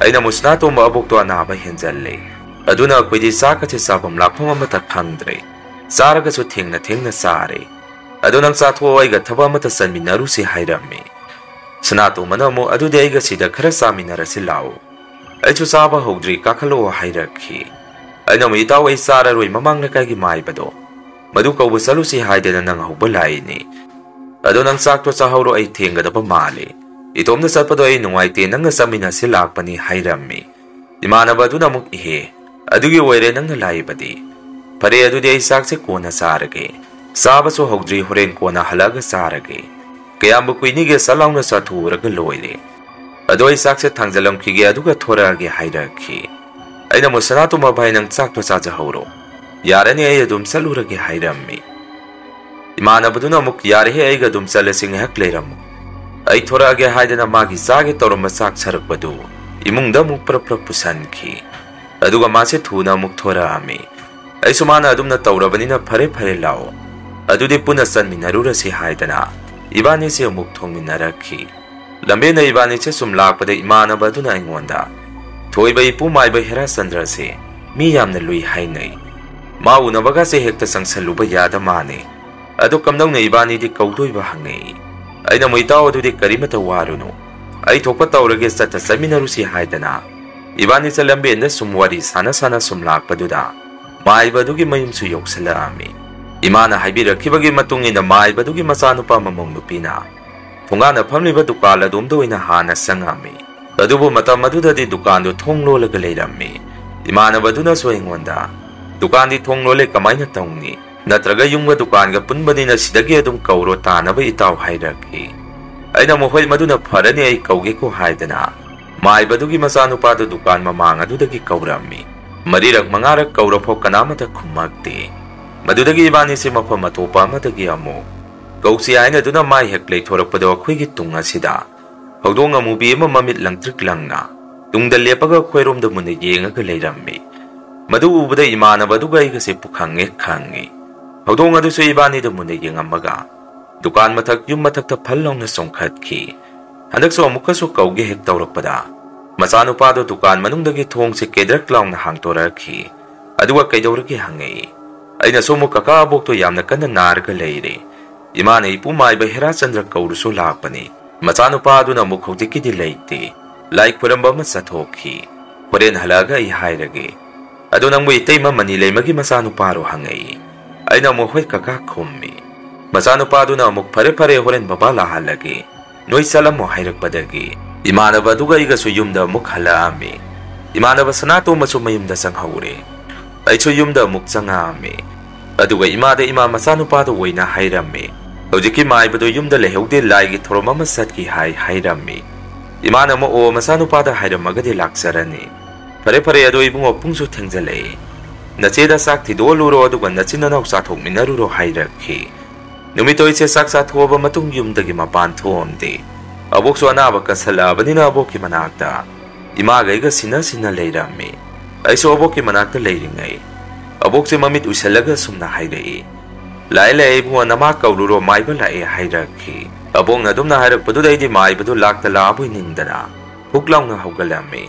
ꯑꯩꯅ ꯑꯃꯨꯛ, "ꯁꯅꯥꯇꯣꯝꯕ ꯑꯕꯣꯛꯇꯣ ꯑꯅꯥꯕ ꯍꯦꯟꯖꯜꯂꯦ꯫ ꯑꯗꯨꯅ ꯑꯩꯈꯣꯏꯗꯤ ꯆꯥꯛꯀꯁꯦ ꯆꯥꯐꯝ ꯂꯥꯛꯐꯝ ꯑꯃꯠꯇ ꯈꯪꯗ꯭ꯔꯦ꯫ ꯆꯥꯔꯒꯁꯨ ꯊꯦꯡꯅ ꯊꯦꯡꯅ ꯆꯥꯔꯦ꯫ ꯑꯗꯣ ꯅꯪ ꯆꯥꯊꯣꯛꯑꯣ, ꯑꯩꯒ ꯊꯕꯛ ꯑꯃꯠꯇ ꯆꯟꯃꯤꯟꯅꯔꯨꯁꯤ" ꯍꯥꯏꯔꯝꯃꯤ꯫ ꯁꯅꯥꯇꯣꯝꯕꯅ ꯑꯃꯨꯛ, "ꯑꯗꯨꯗꯤ ꯑꯩꯒ ꯁꯤꯗ ꯈꯔ ꯆꯥꯃꯤꯟꯅꯔꯁꯤ ꯂꯥꯛꯑꯣ꯫ ꯑꯩꯁꯨ ꯆꯥꯕ ꯍꯧꯗ꯭ꯔꯤ, ꯀꯥꯈꯠꯂꯛꯑꯣ" ꯍꯥꯏꯔꯛꯈꯤ꯫ ꯑꯩꯅ ꯑꯃꯨꯛ, "ꯏꯇꯥꯎ, ꯑꯩ ꯆꯥꯔꯔꯣꯏ, ꯃꯃꯥꯡ ꯂꯩꯀꯥꯏꯒꯤ ꯃꯥꯏꯕꯗꯣ ꯃꯗꯨ ꯀꯧꯕ ꯆꯠꯂꯨꯁꯤ ꯍꯥꯏꯗꯅ ꯅꯪ ꯍꯧꯕ ꯂꯥꯛꯏꯅꯤ꯫ ꯑꯗꯣ ꯅꯪ ꯆꯥꯛꯇꯣ ꯆꯥꯍꯧꯔꯣ, ꯑꯩ ꯊꯦꯡꯒꯗꯕ ꯃꯥꯜꯂꯤ꯫ ꯏꯇꯣꯝꯇ ꯆꯠꯄꯗꯣ ꯑꯩ ꯅꯨꯡꯉꯥꯏꯇꯦ, ꯅꯪꯒ ꯆꯠꯃꯤꯟꯅꯁꯤ ꯂꯥꯛꯄꯅꯤ" ꯍꯥꯏꯔꯝꯃꯤ꯫ ꯏꯃꯥꯟꯅꯕ ꯑꯗꯨꯅ ꯑꯃꯨꯛ, "ꯏꯍꯦ, ꯑꯗꯨꯒꯤ ꯑꯣꯏꯔꯦ ꯅꯪꯅ ꯂꯥꯛꯏꯕꯗꯤ꯫ ꯐꯔꯦ, ꯑꯗꯨꯗꯤ ꯑꯩ ꯆꯥꯛꯁꯦ ꯀꯣꯟꯅ ꯆꯥꯔꯒꯦ꯫ ꯆꯥꯕꯁꯨ ꯍꯧꯗ꯭ꯔꯤ, ꯍꯣꯔꯦꯟ ꯀꯣꯟꯅ ꯍꯜꯂꯛꯑꯒ ꯆꯥꯔꯒꯦ꯫ ꯀꯌꯥꯝꯕꯨ ꯀꯨꯏꯅꯤꯒꯦ, ꯁꯠ ꯂꯥꯎꯅ ꯆꯥꯊꯣꯛꯎꯔꯒ ꯂꯣꯏꯔꯦ꯫ "ꯑꯗꯣ ꯑꯩ ꯆꯥꯛꯁꯦ ꯊꯥꯡꯖꯜꯂꯝꯈꯤꯒꯦ, ꯑꯗꯨꯒ ꯊꯣꯔꯛꯑꯒꯦ" ꯍꯥꯏꯔꯛꯈꯤ꯫ ꯑꯩꯅ ꯑꯃꯨꯛ, "ꯁꯅꯥꯇꯣꯝꯕ ꯚꯥꯏ, ꯅꯪ ꯆꯥꯛꯇꯣ ꯆꯥꯖꯍꯧꯔꯣ, ꯌꯥꯔꯅꯤ, ꯑꯩ ꯑꯗꯨꯝ ꯆꯠꯂꯨꯔꯒꯦ" ꯍꯥꯏꯔꯝꯃꯤ꯫ ꯏꯃꯥꯟꯅꯕꯗꯨꯅ ꯑꯃꯨꯛ, "ꯌꯥꯔꯦꯍꯦ, ꯑꯩꯒ ꯑꯗꯨꯝ ꯆꯠꯂꯁꯤ, ꯉꯥꯏꯍꯥꯛ ꯂꯩꯔꯝꯃꯨ, ꯑꯩ ꯊꯣꯔꯛꯑꯒꯦ" ꯍꯥꯏꯗꯅ ꯃꯥꯒꯤ ꯆꯥꯒꯦ ꯇꯧꯔꯝꯕ ꯆꯥꯛ ꯁꯔꯛꯄꯗꯨ ꯏꯃꯨꯡꯗ ꯑꯃꯨꯛ ꯄ꯭ꯔꯞ ꯄ꯭ꯔꯞ ꯄꯨꯁꯟꯈꯤ꯫ ꯑꯗꯨꯒ ꯃꯥꯁꯦ ꯊꯨꯅ ꯑꯃꯨꯛ ꯊꯣꯔꯛꯑꯝꯃꯤ꯫ ꯑꯩꯁꯨ ꯃꯥꯅ ꯑꯗꯨꯝꯅ ꯇꯧꯔꯕꯅꯤꯅ, "ꯐꯔꯦ ꯐꯔꯦ, ꯂꯥꯛꯑꯣ, ꯑꯗꯨꯗꯤ ꯄꯨꯟꯅ ꯆꯟꯃꯤꯟꯅꯔꯨꯔꯁꯤ" ꯍꯥꯏꯗꯅ ꯏꯕꯥꯅꯤꯁꯦ ꯑꯃꯨꯛ ꯊꯣꯡꯃꯤꯟꯅꯔꯛꯈꯤ꯫ ꯂꯝꯕꯦꯟꯗ ꯏꯕꯥꯅꯤꯁꯦ ꯁꯨꯝ ꯂꯥꯛꯄꯗ ꯏꯃꯥꯟꯅꯕ ꯑꯗꯨꯅ ꯑꯩꯉꯣꯟꯗ, "ꯊꯣꯏꯕ, ꯏꯄꯨ ꯃꯥꯏꯕ ꯍꯦꯔꯥꯆꯟꯗ꯭ꯔꯁꯦ ꯃꯤ ꯌꯥꯝꯅ ꯂꯨꯏ ꯍꯥꯏꯅꯩ, ꯃꯥ ꯎꯅꯕꯒꯁꯦ ꯍꯦꯛꯇ ꯆꯪꯁꯜꯂꯨꯕ ꯌꯥꯗ ꯃꯥꯅꯤ, ꯑꯗꯣ ꯀꯝꯗꯧꯅ ꯏꯕꯥꯅꯤꯗꯤ ꯀꯧꯗꯣꯏꯕ?" ꯍꯪꯉꯛꯏ꯫ ꯑꯩꯅ ꯑꯃꯨꯛ, "ꯏꯇꯥꯎ, ꯑꯗꯨꯗꯤ ꯀꯔꯤꯃꯇ ꯋꯥꯔꯨꯅꯨ, ꯑꯩ ꯊꯣꯛꯄ ꯇꯧꯔꯒꯦ, ꯆꯠꯇ ꯆꯠꯃꯤꯟꯅꯔꯨꯁꯤ" ꯍꯥꯏꯗꯅ ꯏꯕꯥꯅꯤꯁꯦ ꯂꯝꯕꯦꯟꯗ ꯁꯨꯝ ꯋꯥꯔꯤ ꯁꯥꯟꯅ ꯁꯥꯟꯅ ꯁꯨꯝ ꯂꯥꯛꯄꯗꯨꯗ ꯃꯥꯏꯕ ꯑꯗꯨꯒꯤ ꯃꯌꯨꯝꯁꯨ ꯌꯧꯁꯜꯂꯛꯑꯝꯃꯤ꯫ ꯏꯃꯥꯅ ꯍꯥꯏꯕꯤꯔꯛꯈꯤꯕꯒꯤ ꯃꯇꯨꯡ ꯏꯟꯅ ꯃꯥꯏꯕ ꯑꯗꯨꯒꯤ ꯃꯆꯥꯅꯨꯄꯥ ꯃꯃꯧ ꯅꯨꯄꯤꯅ ꯊꯣꯡꯒꯥꯟꯗ ꯐꯝꯂꯤꯕ ꯗꯨꯀꯥꯟ ꯑꯗꯣꯝꯗ ꯑꯣꯏꯅ ꯍꯥꯟꯅ ꯆꯪꯉꯝꯃꯤ꯫ ꯑꯗꯨꯕꯨ ꯃꯇꯝ ꯑꯗꯨꯗꯗꯤ ꯗꯨꯀꯥꯟꯗꯨ ꯊꯣꯡ ꯂꯣꯜꯂꯒ ꯂꯩꯔꯝꯃꯤ꯫ ꯏꯃꯥꯟꯅꯕꯗꯨꯅꯁꯨ ꯑꯩꯉꯣꯟꯗ, "ꯗꯨꯀꯥꯟꯗꯤ ꯊꯣꯡ ꯂꯣꯜꯂꯦ, ꯀꯃꯥꯏꯅ ꯇꯧꯅꯤ? ꯅꯠꯇ꯭ꯔꯒ ꯌꯨꯝꯒ ꯗꯨꯀꯥꯟꯒ ꯄꯨꯟꯕꯅꯤꯅ ꯁꯤꯗꯒꯤ ꯑꯗꯨꯝ ꯀꯧꯔꯣ ꯇꯥꯅꯕ, ꯏꯇꯥꯎ" ꯍꯥꯏꯔꯛꯈꯤ꯫ ꯑꯩꯅ ꯑꯃꯨꯛ, "ꯍꯣꯏ, ꯃꯗꯨꯅ ꯐꯔꯅꯤ, ꯑꯩ ꯀꯧꯒꯦꯀꯣ" ꯍꯥꯏꯗꯅ ꯃꯥꯏꯕꯗꯨꯒꯤ ꯃꯆꯥꯅꯨꯄꯥꯗꯨ ꯗꯨꯀꯥꯟ ꯃꯃꯥꯡ ꯑꯗꯨꯗꯒꯤ ꯀꯧꯔꯝꯃꯤ꯫ ꯃꯔꯤꯔꯛ ꯃꯉꯥꯔꯛ ꯀꯧꯔꯐꯥꯎ ꯀꯅꯥꯃꯠꯇ ꯈꯨꯝꯃꯛꯇꯦ꯫ ꯃꯗꯨꯗꯒꯤ ꯏꯕꯥꯅꯤꯁꯤ ꯃꯐꯝ ꯑꯇꯣꯞꯄ ꯑꯃꯗꯒꯤ ꯑꯃꯨꯛ ꯀꯧꯁꯤ ꯍꯥꯏꯅꯗꯨꯅ ꯃꯥꯏ ꯍꯦꯛ ꯂꯩꯊꯣꯔꯛꯄꯗꯣ ꯑꯩꯈꯣꯏꯒꯤ ꯇꯨꯡ ꯑꯁꯤꯗ ꯍꯧꯗꯣꯡ ꯑꯃꯨꯕꯤ ꯑꯃ ꯃꯃꯤꯠ ꯂꯪꯇ꯭ꯔꯤꯛ ꯂꯪꯅ ꯇꯨꯡꯗ ꯂꯦꯞꯄꯒ ꯑꯩꯈꯣꯏꯔꯣꯝꯗ ꯃꯨꯟꯅ ꯌꯦꯡꯉꯒ ꯂꯩꯔꯝꯃꯤ꯫ ꯃꯗꯨ ꯎꯕꯗ ꯏꯃꯥꯟꯅꯕ ꯑꯗꯨꯒ ꯑꯩꯒꯁꯦ ꯄꯨꯈꯪ ꯍꯦꯛ ꯈꯪꯉꯤ꯫ ꯍꯧꯗꯣꯡ ꯑꯗꯨꯁꯨ ꯏꯕꯥꯅꯤꯗ ꯃꯨꯟꯅ ꯌꯦꯡꯉꯝꯃꯒ ꯗꯨꯀꯥꯟ ꯃꯊꯛ ꯌꯨꯝ ꯃꯊꯛꯇ ꯐꯜ ꯂꯥꯎꯅ ꯆꯣꯡꯈꯠꯈꯤ꯫ ꯍꯟꯗꯛꯁꯨ ꯑꯃꯨꯛꯀꯁꯨ ꯀꯧꯒꯦ ꯍꯦꯛ ꯇꯧꯔꯛꯄꯗ ꯃꯆꯥꯅꯨꯄꯥꯗꯣ ꯗꯨꯀꯥꯟ ꯃꯅꯨꯡꯗꯒꯤ ꯊꯣꯡꯁꯦ ꯀꯦꯗ꯭ꯔꯛ ꯂꯥꯎꯅ ꯍꯥꯡꯗꯣꯔꯛꯈꯤ꯫ ꯑꯗꯨꯒ "ꯀꯩꯗꯧꯔꯒꯦ?" ꯍꯪꯉꯛꯏ꯫ ꯑꯩꯅꯁꯨ ꯑꯃꯨꯛ, "ꯀꯀꯥ ꯑꯕꯣꯛꯇꯣ ꯌꯥꯝꯅ ꯀꯟꯅ ꯅꯥꯔꯒ ꯂꯩꯔꯦ, ꯏꯃꯥꯅ ꯏꯄꯨ ꯃꯥꯏꯕ ꯍꯦꯔꯥꯆꯟꯗ꯭ꯔ ꯀꯧꯔꯨꯁꯨ ꯂꯥꯛꯄꯅꯤ, ꯃꯆꯥꯅꯨꯄꯥ ꯑꯗꯨꯅ ꯑꯃꯨꯛ ꯍꯧꯖꯤꯛꯀꯤꯗꯤ ꯂꯩꯇꯦ, ꯂꯥꯏ ꯈꯨꯔꯝꯕ ꯑꯃ ꯆꯠꯊꯣꯛꯈꯤ, ꯍꯣꯔꯦꯟ ꯍꯜꯂꯛꯑꯒ ꯑꯩ ꯍꯥꯏꯔꯒꯦ꯫ ꯑꯗꯣ ꯅꯪꯕꯨ ꯏꯇꯩꯃ ꯃꯅꯤ ꯂꯩꯃꯒꯤ ꯃꯆꯥꯅꯨꯄꯥꯔꯣ?" ꯍꯪꯉꯛꯏ꯫ ꯑꯩꯅ ꯑꯃꯨꯛ, "ꯍꯣꯏ ꯀꯀꯥ" ꯈꯨꯝꯃꯤ꯫ ꯃꯆꯥꯅꯨꯄꯥꯗꯨꯅ ꯑꯃꯨꯛ, "ꯐꯔꯦ ꯐꯔꯦ, ꯍꯣꯔꯦꯟ ꯕꯕꯥ ꯂꯥꯛꯍꯜꯂꯒꯦ, ꯅꯣꯏ ꯆꯠꯂꯝꯃꯣ" ꯍꯥꯏꯔꯛꯄꯗꯒꯤ ꯏꯃꯥꯟꯅꯕ ꯑꯗꯨꯒ ꯑꯩꯒꯁꯨ ꯌꯨꯝꯗ ꯑꯃꯨꯛ ꯍꯜꯂꯛꯑꯝꯃꯤ꯫ ꯏꯃꯥꯟꯅꯕ ꯁꯅꯥꯇꯣꯝꯕꯁꯨ ꯃꯌꯨꯝꯗ ꯆꯪꯍꯧꯔꯦ꯫ ꯑꯩꯁꯨ ꯌꯨꯝꯗ ꯑꯃꯨꯛ ꯆꯪꯉꯛꯑꯝꯃꯤ꯫ ꯑꯗꯨꯒ ꯏꯃꯥꯗ ꯏꯃꯥ ꯃꯆꯥꯅꯨꯄꯥꯗ ꯑꯣꯏꯅ ꯍꯥꯏꯔꯝꯃꯤ꯫ "ꯍꯧꯖꯤꯛꯀꯤ ꯃꯥꯏꯕꯗꯣ ꯌꯨꯝꯗ ꯂꯩꯍꯧꯗꯦ, ꯂꯥꯏꯒꯤ ꯊꯧꯔꯝ ꯑꯃ ꯆꯠꯈꯤ ꯍꯥꯏ" ꯍꯥꯏꯔꯝꯃꯤ꯫ ꯏꯃꯥꯅ ꯑꯃꯨꯛ, "ꯑꯣ, ꯃꯆꯥꯅꯨꯄꯥꯗ ꯍꯥꯏꯔꯝꯃꯒꯗꯤ ꯂꯥꯛꯆꯔꯅꯤ꯫ ꯐꯔꯦ, ꯐꯔꯦ, ꯑꯗꯣ ꯏꯕꯨꯡꯉꯣ, ꯄꯨꯡꯁꯨ ꯊꯦꯡꯖꯜꯂꯛꯑꯦ꯫ ꯅꯆꯦꯗ ꯆꯥꯛ ꯊꯤꯗꯣꯛꯍꯜꯂꯨꯔꯣ, ꯑꯗꯨꯒ ꯅꯆꯤꯟ ꯅꯅꯥꯎ ꯆꯥꯊꯣꯛꯃꯤꯟꯅꯔꯨꯔꯣ" ꯍꯥꯏꯔꯛꯈꯤ꯫ ꯅꯨꯃꯤꯠꯇꯣ ꯑꯩꯁꯦ ꯆꯥꯛ ꯆꯥꯊꯣꯛꯑꯕ ꯃꯇꯨꯡ ꯌꯨꯝꯗꯒꯤ ꯃꯄꯥꯟ ꯊꯣꯛꯑꯝꯗꯦ꯫ ꯑꯕꯣꯛꯁꯨ ꯑꯅꯥꯕ ꯀꯟꯁꯜꯂꯛꯑꯕꯅꯤꯅ ꯑꯕꯣꯛꯀꯤ ꯃꯅꯥꯛꯇ ꯏꯃꯥꯒ ꯑꯩꯒ ꯁꯤꯟꯅ ꯁꯤꯟꯅ ꯂꯩꯔꯝꯃꯤ꯫ ꯑꯩꯁꯨ ꯑꯕꯣꯛꯀꯤ ꯃꯅꯥꯛꯇ ꯂꯩꯔꯤꯉꯩ, ꯑꯕꯣꯛꯁꯦ ꯃꯃꯤꯠ ꯎꯏꯁꯜꯂꯒ ꯁꯨꯝꯅ ꯍꯥꯏꯔꯛꯏ, "ꯂꯥꯛꯑꯦ, ꯂꯥꯛꯑꯦ ꯏꯕꯨꯡꯉꯣ, ꯅꯃꯥ ꯀꯧꯔꯨꯔꯣ, ꯃꯥꯏꯕ ꯂꯥꯛꯑꯦ" ꯍꯥꯏꯔꯛꯈꯤ꯫ ꯑꯕꯣꯛꯅ ꯑꯗꯨꯝꯅ ꯍꯥꯏꯔꯛꯄꯗꯨꯗ ꯑꯩꯗꯤ ꯃꯥꯏꯕꯗꯨ ꯂꯥꯛꯇ ꯂꯥꯛꯑꯕꯣꯏ ꯅꯤꯡꯗꯅ ꯍꯨꯛ ꯂꯥꯎꯅ ꯍꯧꯒꯠꯂꯝꯃꯤ꯫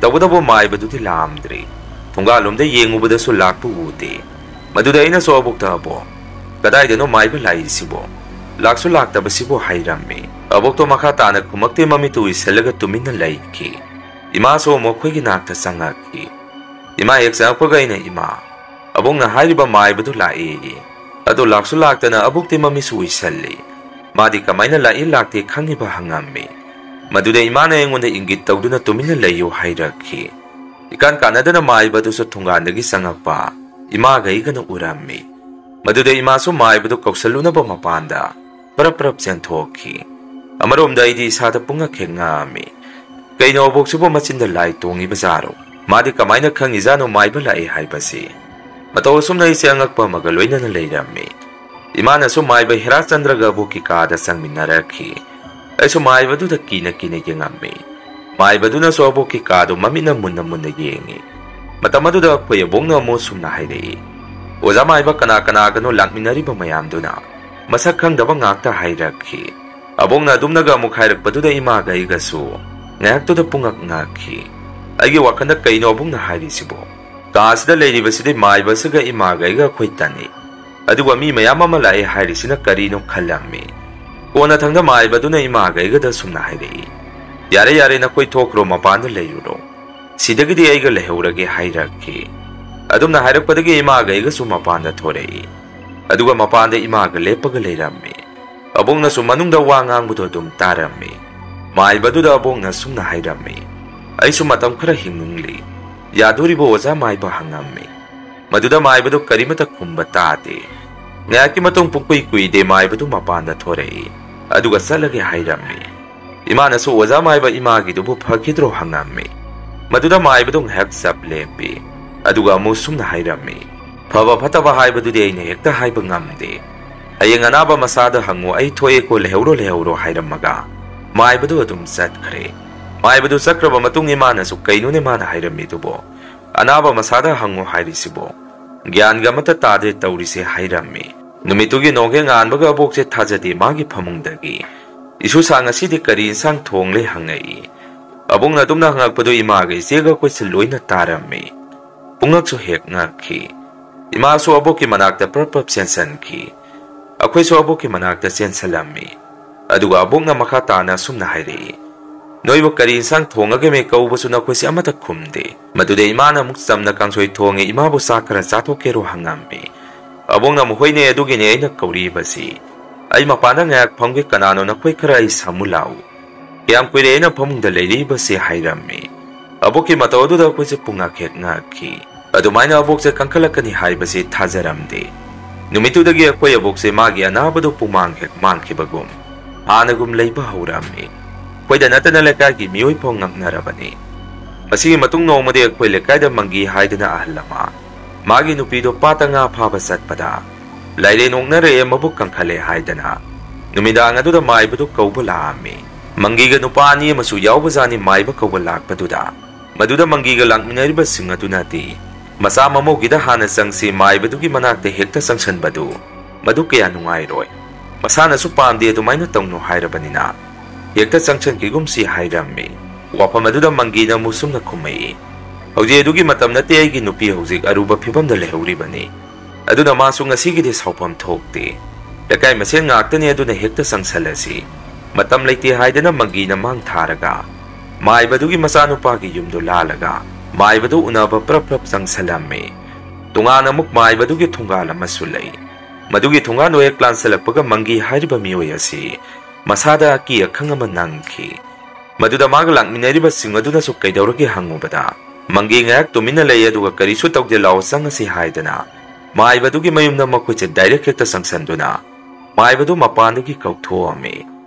ꯇꯧꯕꯇꯕꯨ ꯃꯥꯏꯕꯗꯨꯗꯤ ꯂꯥꯛꯑꯝꯗ꯭ꯔꯤ꯫ ꯊꯣꯡꯒꯥꯜꯂꯣꯝꯗ ꯌꯦꯡꯉꯨꯕꯗꯁꯨ ꯂꯥꯛꯄ ꯎꯗꯦ꯫ ꯃꯗꯨꯗ ꯑꯩꯅꯁꯨ ꯑꯕꯣꯛꯇ, "ꯑꯕꯣꯛ, ꯀꯗꯥꯏꯗꯅꯣ ꯃꯥꯏꯕ ꯂꯥꯛꯏꯁꯤꯕꯣ? ꯂꯥꯛꯁꯨ ꯂꯥꯛꯇꯕꯁꯤꯕꯨ?" ꯍꯥꯏꯔꯝꯃꯤ꯫ ꯑꯕꯣꯛꯇꯣ ꯃꯈꯥ ꯇꯥꯅ ꯈꯨꯝꯃꯛꯇꯦ, ꯃꯃꯤꯠꯇꯨ ꯎꯏꯁꯜꯂꯒ ꯇꯨꯃꯤꯟꯅ ꯂꯩꯈꯤ꯫ ꯏꯃꯥꯁꯨ ꯑꯃꯨꯛ ꯑꯩꯈꯣꯏꯒꯤ ꯅꯥꯛꯇ ꯆꯪꯉꯛꯈꯤ꯫ ꯏꯃꯥ ꯍꯦꯛ ꯆꯪꯉꯛꯄꯒ ꯑꯩꯅ, "ꯏꯃꯥ, ꯑꯕꯣꯛꯅ ꯍꯥꯏꯔꯤꯕ ꯃꯥꯏꯕꯗꯨ ꯂꯥꯛꯑꯦꯌꯦ꯫ ꯑꯗꯣ ꯂꯥꯛꯁꯨ ꯂꯥꯛꯇꯅ ꯑꯕꯣꯛꯇꯤ ꯃꯃꯤꯠꯁꯨ ꯎꯏꯁꯜꯂꯤ꯫ ꯃꯥꯗꯤ ꯀꯃꯥꯏꯅ ꯂꯥꯛꯏ ꯂꯥꯛꯇꯦ ꯈꯪꯉꯤꯕ?" ꯍꯪꯉꯝꯃꯤ꯫ ꯃꯗꯨꯗ ꯏꯃꯥꯅ ꯑꯩꯉꯣꯟꯗ ꯏꯪꯒꯤꯠ ꯇꯧꯗꯨꯅ ꯇꯨꯃꯤꯟꯅ ꯂꯩꯌꯨ ꯍꯥꯏꯔꯛꯈꯤ꯫ ꯏꯀꯥꯟ ꯀꯥꯟꯅꯗꯅ ꯃꯥꯏꯕꯗꯨꯁꯨ ꯊꯣꯡꯒꯥꯟꯗꯒꯤ ꯆꯪꯉꯛꯄ ꯏꯃꯥꯒ ꯑꯩꯒꯅ ꯎꯔꯝꯃꯤ꯫ ꯃꯗꯨꯗ ꯏꯃꯥꯁꯨ ꯃꯥꯏꯕꯗꯨ ꯀꯧꯁꯜꯂꯨꯅꯕ ꯃꯄꯥꯟꯗ ꯄꯔꯞ ꯄꯔꯞ ꯆꯦꯟꯊꯣꯛꯈꯤ꯫ ꯑꯃꯔꯣꯝꯗ ꯑꯩꯗꯤ ꯏꯁꯥꯗ ꯄꯨꯡꯉꯛ ꯍꯦꯛ ꯉꯛꯑꯝꯃꯤ꯫ ꯀꯩꯅꯣ ꯑꯕꯣꯛꯁꯤꯕꯨ ꯃꯆꯤꯟꯗ ꯂꯥꯏ ꯇꯣꯡꯉꯤꯕ ꯖꯥꯔꯣ? ꯃꯥꯗꯤ ꯀꯃꯥꯏꯅ ꯈꯪꯉꯤꯖꯥꯠꯅꯣ ꯃꯥꯏꯕ ꯂꯥꯛꯑꯦ ꯍꯥꯏꯕꯁꯤ? ꯃꯇꯧ ꯑꯁꯨꯝꯅ ꯑꯩꯁꯦ ꯑꯉꯛꯄ ꯑꯃꯒ ꯂꯣꯏꯅꯅ ꯂꯩꯔꯝꯃꯤ꯫ ꯏꯃꯥꯅꯁꯨ ꯃꯥꯏꯕ ꯍꯦꯔꯥꯆꯟꯗ꯭ꯔꯒ ꯑꯕꯣꯛꯀꯤ ꯀꯥꯗ ꯆꯪꯃꯤꯟꯅꯔꯛꯈꯤ꯫ ꯑꯩꯁꯨ ꯃꯥꯏꯕꯗꯨꯗ ꯀꯤꯅ ꯀꯤꯅ ꯌꯦꯡꯉꯝꯃꯤ꯫ ꯃꯥꯏꯕꯗꯨꯅꯁꯨ ꯑꯕꯣꯛꯀꯤ ꯀꯥꯗꯨ ꯃꯃꯤꯠꯅ ꯃꯨꯟꯅ ꯃꯨꯟꯅ ꯌꯦꯡꯉꯤ꯫ ꯃꯇꯝ ꯑꯗꯨꯗ ꯑꯩꯈꯣꯏ ꯑꯕꯣꯛꯅ ꯑꯃꯨꯛ ꯁꯨꯝꯅ ꯍꯥꯏꯔꯛꯏ, "ꯑꯣꯖꯥ ꯃꯥꯏꯕ, ꯀꯅꯥ ꯀꯅꯥꯒꯅꯣ ꯂꯥꯛꯃꯤꯟꯅꯔꯤꯕ ꯃꯌꯥꯝꯗꯨꯅ?" ꯃꯁꯛ ꯈꯪꯗꯕ ꯉꯥꯛꯇ ꯍꯥꯏꯔꯛꯈꯤ꯫ ꯑꯕꯣꯛꯅ ꯑꯗꯨꯝꯅꯒ ꯑꯃꯨꯛ ꯍꯥꯏꯔꯛꯄꯗꯨꯗ ꯏꯃꯥꯒ ꯑꯩꯒꯁꯨ ꯉꯥꯏꯍꯥꯛꯇꯨꯗ ꯄꯨꯡꯉꯛ ꯉꯛꯈꯤ꯫ ꯑꯩꯒꯤ ꯋꯥꯈꯜꯗ ꯀꯩꯅꯣ ꯑꯕꯣꯛꯅ ꯍꯥꯏꯔꯤꯁꯤꯕꯣ? ꯀꯥ ꯑꯁꯤꯗ ꯂꯩꯔꯤꯕꯁꯤꯗꯤ ꯃꯥꯏꯕ ꯑꯁꯤꯒ ꯏꯃꯥꯒ ꯑꯩꯒ ꯑꯩꯈꯣꯏ ꯇꯅꯤ꯫ ꯑꯗꯨꯒ ꯃꯤ ꯃꯌꯥꯝ ꯑꯃ ꯂꯥꯛꯑꯦ ꯍꯥꯏꯔꯤꯁꯤꯅ ꯀꯔꯤꯅꯣ ꯈꯜꯂꯝꯃꯤ꯫ ꯀꯣꯟꯅꯊꯪꯗ ꯃꯥꯏꯕꯗꯨꯅ ꯏꯃꯥꯒ ꯑꯩꯒꯗ ꯁꯨꯝꯅ ꯍꯥꯏꯔꯛꯏ, "ꯌꯥꯔꯦ, ꯌꯥꯔꯦ, ꯅꯈꯣꯏ ꯊꯣꯛꯈ꯭ꯔꯣ, ꯃꯄꯥꯟꯗ ꯂꯩꯔꯨꯔꯣ꯫ ꯁꯤꯗꯒꯤꯗꯤ ꯑꯩꯒ ꯂꯩꯍꯧꯔꯒꯦ" ꯍꯥꯏꯔꯛꯈꯤ꯫ ꯑꯗꯨꯝꯅ ꯍꯥꯏꯔꯛꯄꯗꯒꯤ ꯏꯃꯥꯒ ꯑꯩꯒꯁꯨ ꯃꯄꯥꯟꯗ ꯊꯣꯔꯛꯏ꯫ ꯑꯗꯨꯒ ꯃꯄꯥꯟꯗ ꯏꯃꯥꯒ ꯂꯦꯞꯄꯒ ꯂꯩꯔꯝꯃꯤ꯫ ꯑꯕꯣꯛꯅꯁꯨ ꯃꯅꯨꯡꯗ ꯋꯥ ꯉꯥꯡꯕꯗꯣ ꯑꯗꯨꯝ ꯇꯥꯔꯝꯃꯤ꯫ ꯃꯥꯏꯕꯗꯨꯗ ꯑꯕꯣꯛꯅ ꯁꯨꯝꯅ ꯍꯥꯏꯔꯝꯃꯤ, "ꯑꯩꯁꯨ ꯃꯇꯝ ꯈꯔ ꯍꯤꯡꯅꯤꯡꯂꯤ꯫ ꯌꯥꯗꯣꯔꯤꯕꯣ ꯑꯣꯖꯥ ꯃꯥꯏꯕ?" ꯍꯪꯉꯝꯃꯤ꯫ ꯃꯗꯨꯗ ꯃꯥꯏꯕꯗꯨ ꯀꯔꯤꯃꯠꯇ ꯈꯨꯝꯕ ꯇꯥꯗꯦ꯫ ꯉꯥꯏꯍꯥꯛꯀꯤ ꯃꯇꯨꯡ ꯄꯨꯡꯀꯨꯏ ꯀꯨꯏꯗꯦ ꯃꯥꯏꯕꯗꯨ ꯃꯄꯥꯟꯗ ꯊꯣꯔꯛꯏ꯫ ꯑꯗꯨꯒ ꯆꯠꯂꯒꯦ ꯍꯥꯏꯔꯝꯃꯤ꯫ ꯏꯃꯥꯅꯁꯨ ꯑꯣꯖꯥ ꯃꯥꯏꯕ ꯏꯃꯥꯒꯤꯗꯨꯕꯨ ꯐꯈꯤꯗ꯭ꯔꯣ ꯍꯪꯉꯝꯃꯤ꯫ ꯃꯗꯨꯗ ꯃꯥꯏꯕꯗꯨ ꯉꯥꯏꯍꯥꯛ ꯆꯞ ꯂꯦꯞꯄꯤ꯫ ꯑꯗꯨꯒ ꯑꯃꯨꯛ ꯁꯨꯝꯅ ꯍꯥꯏꯔꯝꯃꯤ, "ꯐꯕ ꯐꯠꯇꯕ ꯍꯥꯏꯕꯗꯨꯗꯤ ꯑꯩꯅ ꯍꯦꯛꯇ ꯍꯥꯏꯕ ꯉꯝꯗꯦ꯫ ꯍꯌꯦꯡ ꯑꯅꯥꯕ ꯃꯁꯥꯗ ꯍꯪꯉꯨ, ꯑꯩ ꯊꯣꯛꯑꯦꯀꯣ, ꯂꯩꯍꯧꯔꯣ, ꯂꯩꯍꯧꯔꯣ" ꯍꯥꯏꯔꯝꯃꯒ ꯃꯥꯏꯕꯗꯨ ꯑꯗꯨꯝ ꯆꯠꯈ꯭ꯔꯦ꯫ ꯃꯥꯏꯕꯗꯨ ꯆꯠꯈ꯭ꯔꯕ ꯃꯇꯨꯡ ꯏꯃꯥꯅꯁꯨ, "ꯀꯩꯅꯣꯅꯦ ꯃꯥꯅ ꯍꯥꯏꯔꯝꯃꯤꯗꯨꯕꯣ? ꯑꯅꯥꯕ ꯃꯁꯥꯗ ꯍꯪꯉꯨ ꯍꯥꯏꯔꯤꯁꯤꯕꯣ? ꯒ꯭ꯌꯥꯟꯒ ꯑꯃꯠꯇ ꯇꯥꯗꯦ ꯇꯧꯔꯤꯁꯦ" ꯍꯥꯏꯔꯝꯃꯤ꯫ ꯅꯨꯃꯤꯠꯇꯨꯒꯤ ꯅꯣꯡꯍꯦꯛ ꯉꯥꯟꯕꯒ ꯑꯕꯣꯛꯁꯦ ꯊꯥꯖꯗꯦ ꯃꯥꯒꯤ ꯐꯃꯨꯡꯗꯒꯤ, "ꯏꯁꯨꯁꯥ, ꯉꯁꯤꯗꯤ ꯀꯔꯤ ꯏꯟꯁꯥꯡ ꯊꯣꯡꯂꯦ?" ꯍꯪꯉꯛꯏ꯫ ꯑꯕꯣꯛꯅ ꯑꯗꯨꯝꯅ ꯍꯪꯉꯛꯄꯗꯨ ꯏꯃꯥꯒ ꯏꯆꯦꯒ ꯑꯩꯈꯣꯏꯁꯦ ꯂꯣꯏꯅ ꯇꯥꯔꯝꯃꯤ꯫ ꯄꯨꯡꯉꯛꯁꯨ ꯍꯦꯛ ꯉꯛꯈꯤ꯫ ꯏꯃꯥꯁꯨ ꯑꯕꯣꯛꯀꯤ ꯃꯅꯥꯛꯇ ꯄ꯭ꯔꯞ ꯄ꯭ꯔꯞ ꯆꯦꯟꯁꯤꯟꯈꯤ꯫ ꯑꯩꯈꯣꯏꯁꯨ ꯑꯕꯣꯛꯀꯤ ꯃꯅꯥꯛꯇ ꯆꯦꯟꯁꯤꯜꯂꯝꯃꯤ꯫ ꯑꯗꯨꯒ ꯑꯕꯣꯛꯅ ꯃꯈꯥ ꯇꯥꯅ ꯑꯁꯨꯝꯅ ꯍꯥꯏꯔꯛꯏ, "ꯅꯣꯏꯕꯨ ꯀꯔꯤ ꯏꯟꯁꯥꯡ ꯊꯣꯡꯉꯒꯦꯃꯦ ꯀꯧꯕꯁꯨ ꯅꯈꯣꯏꯁꯦ ꯑꯃꯠꯇ ꯈꯨꯝꯗꯦ"꯫ ꯃꯗꯨꯗ ꯏꯃꯥꯅ ꯑꯃꯨꯛ ꯆꯝꯅ ꯀꯥꯡꯁꯣꯏ ꯊꯣꯡꯉꯦ, "ꯏꯃꯥꯕꯨ ꯆꯥꯛ ꯈꯔ ꯆꯥꯊꯣꯛꯀꯦꯔꯣ?" ꯍꯪꯉꯝꯃꯤ꯫ ꯑꯕꯣꯛꯅ ꯑꯃꯨꯛ, "ꯍꯣꯏꯅꯦ, ꯑꯗꯨꯒꯤꯅꯦ ꯑꯩꯅ ꯀꯧꯔꯤꯕꯁꯤ꯫ ꯑꯩ ꯃꯄꯥꯟꯗ ꯉꯥꯏꯍꯥꯛ ꯐꯝꯒꯦ, ꯀꯅꯥꯅꯣ ꯅꯈꯣꯏ ꯈꯔ ꯑꯩ ꯁꯥꯃꯨ ꯂꯥꯛꯎ꯫ ꯀꯌꯥꯝ ꯀꯨꯏꯔꯦ ꯑꯩꯅ ꯐꯃꯨꯡꯗ ꯂꯩꯔꯛꯏꯕꯁꯦ" ꯍꯥꯏꯔꯝꯃꯤ꯫ ꯑꯕꯣꯛꯀꯤ ꯃꯇꯧ ꯑꯗꯨꯗ ꯑꯩꯈꯣꯏꯁꯦ ꯄꯨꯡꯉꯛ ꯍꯦꯛ ꯉꯛꯈꯤ꯫ ꯑꯗꯨꯃꯥꯏꯅ ꯑꯕꯣꯛꯁꯦ ꯀꯟꯈꯠꯂꯛꯀꯅꯤ ꯍꯥꯏꯕꯁꯤ ꯊꯥꯖꯔꯝꯗꯦ꯫ ꯅꯨꯃꯤꯠꯇꯨꯗꯒꯤ ꯑꯩꯈꯣꯏ ꯑꯕꯣꯛꯁꯦ ꯃꯥꯒꯤ ꯑꯅꯥꯕꯗꯨ ꯄꯨꯃꯥꯡ ꯍꯦꯛ ꯃꯥꯡꯈꯤꯕꯒꯨꯝ ꯍꯥꯟꯅꯒꯨꯝ ꯂꯩꯕ ꯍꯧꯔꯝꯃꯤ꯫ ꯑꯩꯈꯣꯏꯗ ꯅꯠꯇꯅ ꯂꯩꯀꯥꯏꯒꯤ ꯃꯤꯑꯣꯏ ꯐꯥꯎ ꯉꯛꯅꯔꯕꯅꯤ꯫ ꯃꯁꯤꯒꯤ ꯃꯇꯨꯡ ꯅꯣꯡꯃꯗꯤ ꯑꯩꯈꯣꯏ ꯂꯩꯀꯥꯏꯗ ꯃꯪꯒꯤ ꯍꯥꯏꯗꯅ ꯑꯍꯜ ꯑꯃ ꯃꯥꯒꯤ ꯅꯨꯄꯤꯗꯣ ꯄꯥꯠꯇ ꯉꯥ ꯐꯥꯕ ꯆꯠꯄꯗ ꯂꯥꯏꯔꯦꯟ ꯑꯣꯛꯅꯔꯛꯑꯦ, ꯃꯕꯨꯛ ꯀꯪꯈꯠꯂꯦ ꯍꯥꯏꯗꯅ ꯅꯨꯃꯤꯗꯥꯡ ꯑꯗꯨꯗ ꯃꯥꯏꯕꯗꯨ ꯀꯧꯕ ꯂꯥꯛꯑꯝꯃꯤ꯫ ꯃꯪꯒꯤꯒ ꯅꯨꯄꯥ ꯑꯅꯤ ꯑꯃꯁꯨ ꯌꯥꯎꯕꯖꯥꯠꯅꯤ ꯃꯥꯏꯕ ꯀꯧꯕ ꯂꯥꯛꯄꯗꯨꯗ꯫ ꯃꯗꯨꯗ ꯃꯪꯒꯤꯒ ꯂꯥꯛꯃꯤꯟꯅꯔꯤꯕꯁꯤꯡ ꯑꯗꯨꯅꯗꯤ, "ꯃꯆꯥ ꯃꯃꯧꯒꯤꯗ ꯍꯥꯟꯅ ꯆꯪꯁꯤ, ꯃꯥꯏꯕꯗꯨꯒꯤ ꯃꯅꯥꯛꯇ ꯍꯦꯛꯇ ꯆꯪꯁꯟꯕꯗꯨ ꯃꯗꯨ ꯀꯌꯥ ꯅꯨꯡꯉꯥꯏꯔꯣꯏ꯫ ꯃꯁꯥꯅꯁꯨ ꯄꯥꯝꯗꯦ ꯑꯗꯨꯃꯥꯏꯅ ꯇꯧꯅꯨ ꯍꯥꯏꯔꯕꯅꯤꯅ ꯍꯦꯛꯇ ꯆꯪꯁꯟꯈꯤꯒꯨꯝꯁꯤ" ꯍꯥꯏꯔꯝꯃꯤ꯫ ꯋꯥꯐꯝ ꯑꯗꯨꯗ ꯃꯪꯒꯤꯅ ꯑꯃꯨꯛ ꯁꯨꯝꯅ ꯈꯨꯝꯃꯛꯏ, "ꯍꯧꯖꯤꯛ ꯑꯗꯨꯒꯤ ꯃꯇꯝ ꯅꯠꯇꯦ, ꯑꯩꯒꯤ ꯅꯨꯄꯤ ꯍꯧꯖꯤꯛ ꯑꯔꯨꯕ ꯐꯤꯕꯝꯗ ꯂꯩꯍꯧꯔꯤꯕꯅꯤ꯫ ꯑꯗꯨꯅ ꯃꯥꯁꯨ ꯉꯁꯤꯒꯤꯗꯤ ꯁꯥꯎꯐꯝ ꯊꯣꯛꯇꯦ꯫ ꯂꯩꯀꯥꯏ ꯃꯁꯦꯟ ꯉꯥꯛꯇꯅꯤ, ꯑꯗꯨꯅ ꯍꯦꯛꯇ ꯆꯪꯁꯜꯂꯁꯤ꯫ ꯃꯇꯝ ꯂꯩꯇꯦ" ꯍꯥꯏꯗꯅ ꯃꯪꯒꯤꯅ ꯃꯥꯡ ꯊꯥꯔꯒ ꯃꯥꯏꯕꯗꯨꯒꯤ ꯃꯆꯥꯅꯨꯄꯥꯒꯤ ꯌꯨꯝꯗꯨ ꯂꯥꯜꯂꯒ ꯃꯥꯏꯕꯗꯨ ꯎꯅꯕ ꯄ꯭ꯔꯞ ꯄ꯭ꯔꯞ ꯆꯪꯁꯜꯂꯝꯃꯤ꯫ ꯇꯣꯉꯥꯟꯅ ꯑꯃꯨꯛ ꯃꯥꯏꯕꯗꯨꯒꯤ ꯊꯣꯡꯒꯥꯜ ꯑꯃꯁꯨ ꯂꯩ꯫ ꯃꯗꯨꯒꯤ ꯊꯣꯡꯒꯥꯜꯗꯨ ꯍꯦꯛ ꯂꯥꯟꯁꯤꯜꯂꯛꯄꯒ ꯃꯪꯒꯤ ꯍꯥꯏꯔꯤꯕ ꯃꯤꯑꯣꯏ ꯑꯁꯤ ꯃꯁꯥꯗ ꯑꯀꯤ ꯑꯈꯪ ꯑꯃ ꯅꯪꯈꯤ꯫ ꯃꯗꯨꯗ ꯃꯥꯒ ꯂꯥꯛꯃꯤꯟꯅꯔꯤꯕꯁꯤꯡ ꯑꯗꯨꯅꯁꯨ ꯀꯩꯗꯧꯔꯒꯦ ꯍꯪꯉꯨꯕꯗ, ꯃꯪꯒꯤ ꯉꯥꯏꯍꯥꯛ ꯇꯨꯃꯤꯟꯅ ꯂꯩ, ꯑꯗꯨꯒ "ꯀꯔꯤꯁꯨ ꯇꯧꯗꯦ, ꯂꯥꯛꯑꯣ ꯆꯪꯉꯁꯤ" ꯍꯥꯏꯗꯅ ꯃꯥꯏꯕꯗꯨꯒꯤ ꯃꯌꯨꯝꯗ ꯃꯈꯣꯏꯁꯦ ꯗꯥꯏꯔꯦꯛ ꯍꯦꯛꯇ ꯆꯪꯁꯟꯗꯨꯅ ꯃꯥꯏꯕꯗꯨ ꯃꯄꯥꯟꯗꯒꯤ ꯀꯧꯊꯣꯛꯑꯝꯃꯤ꯫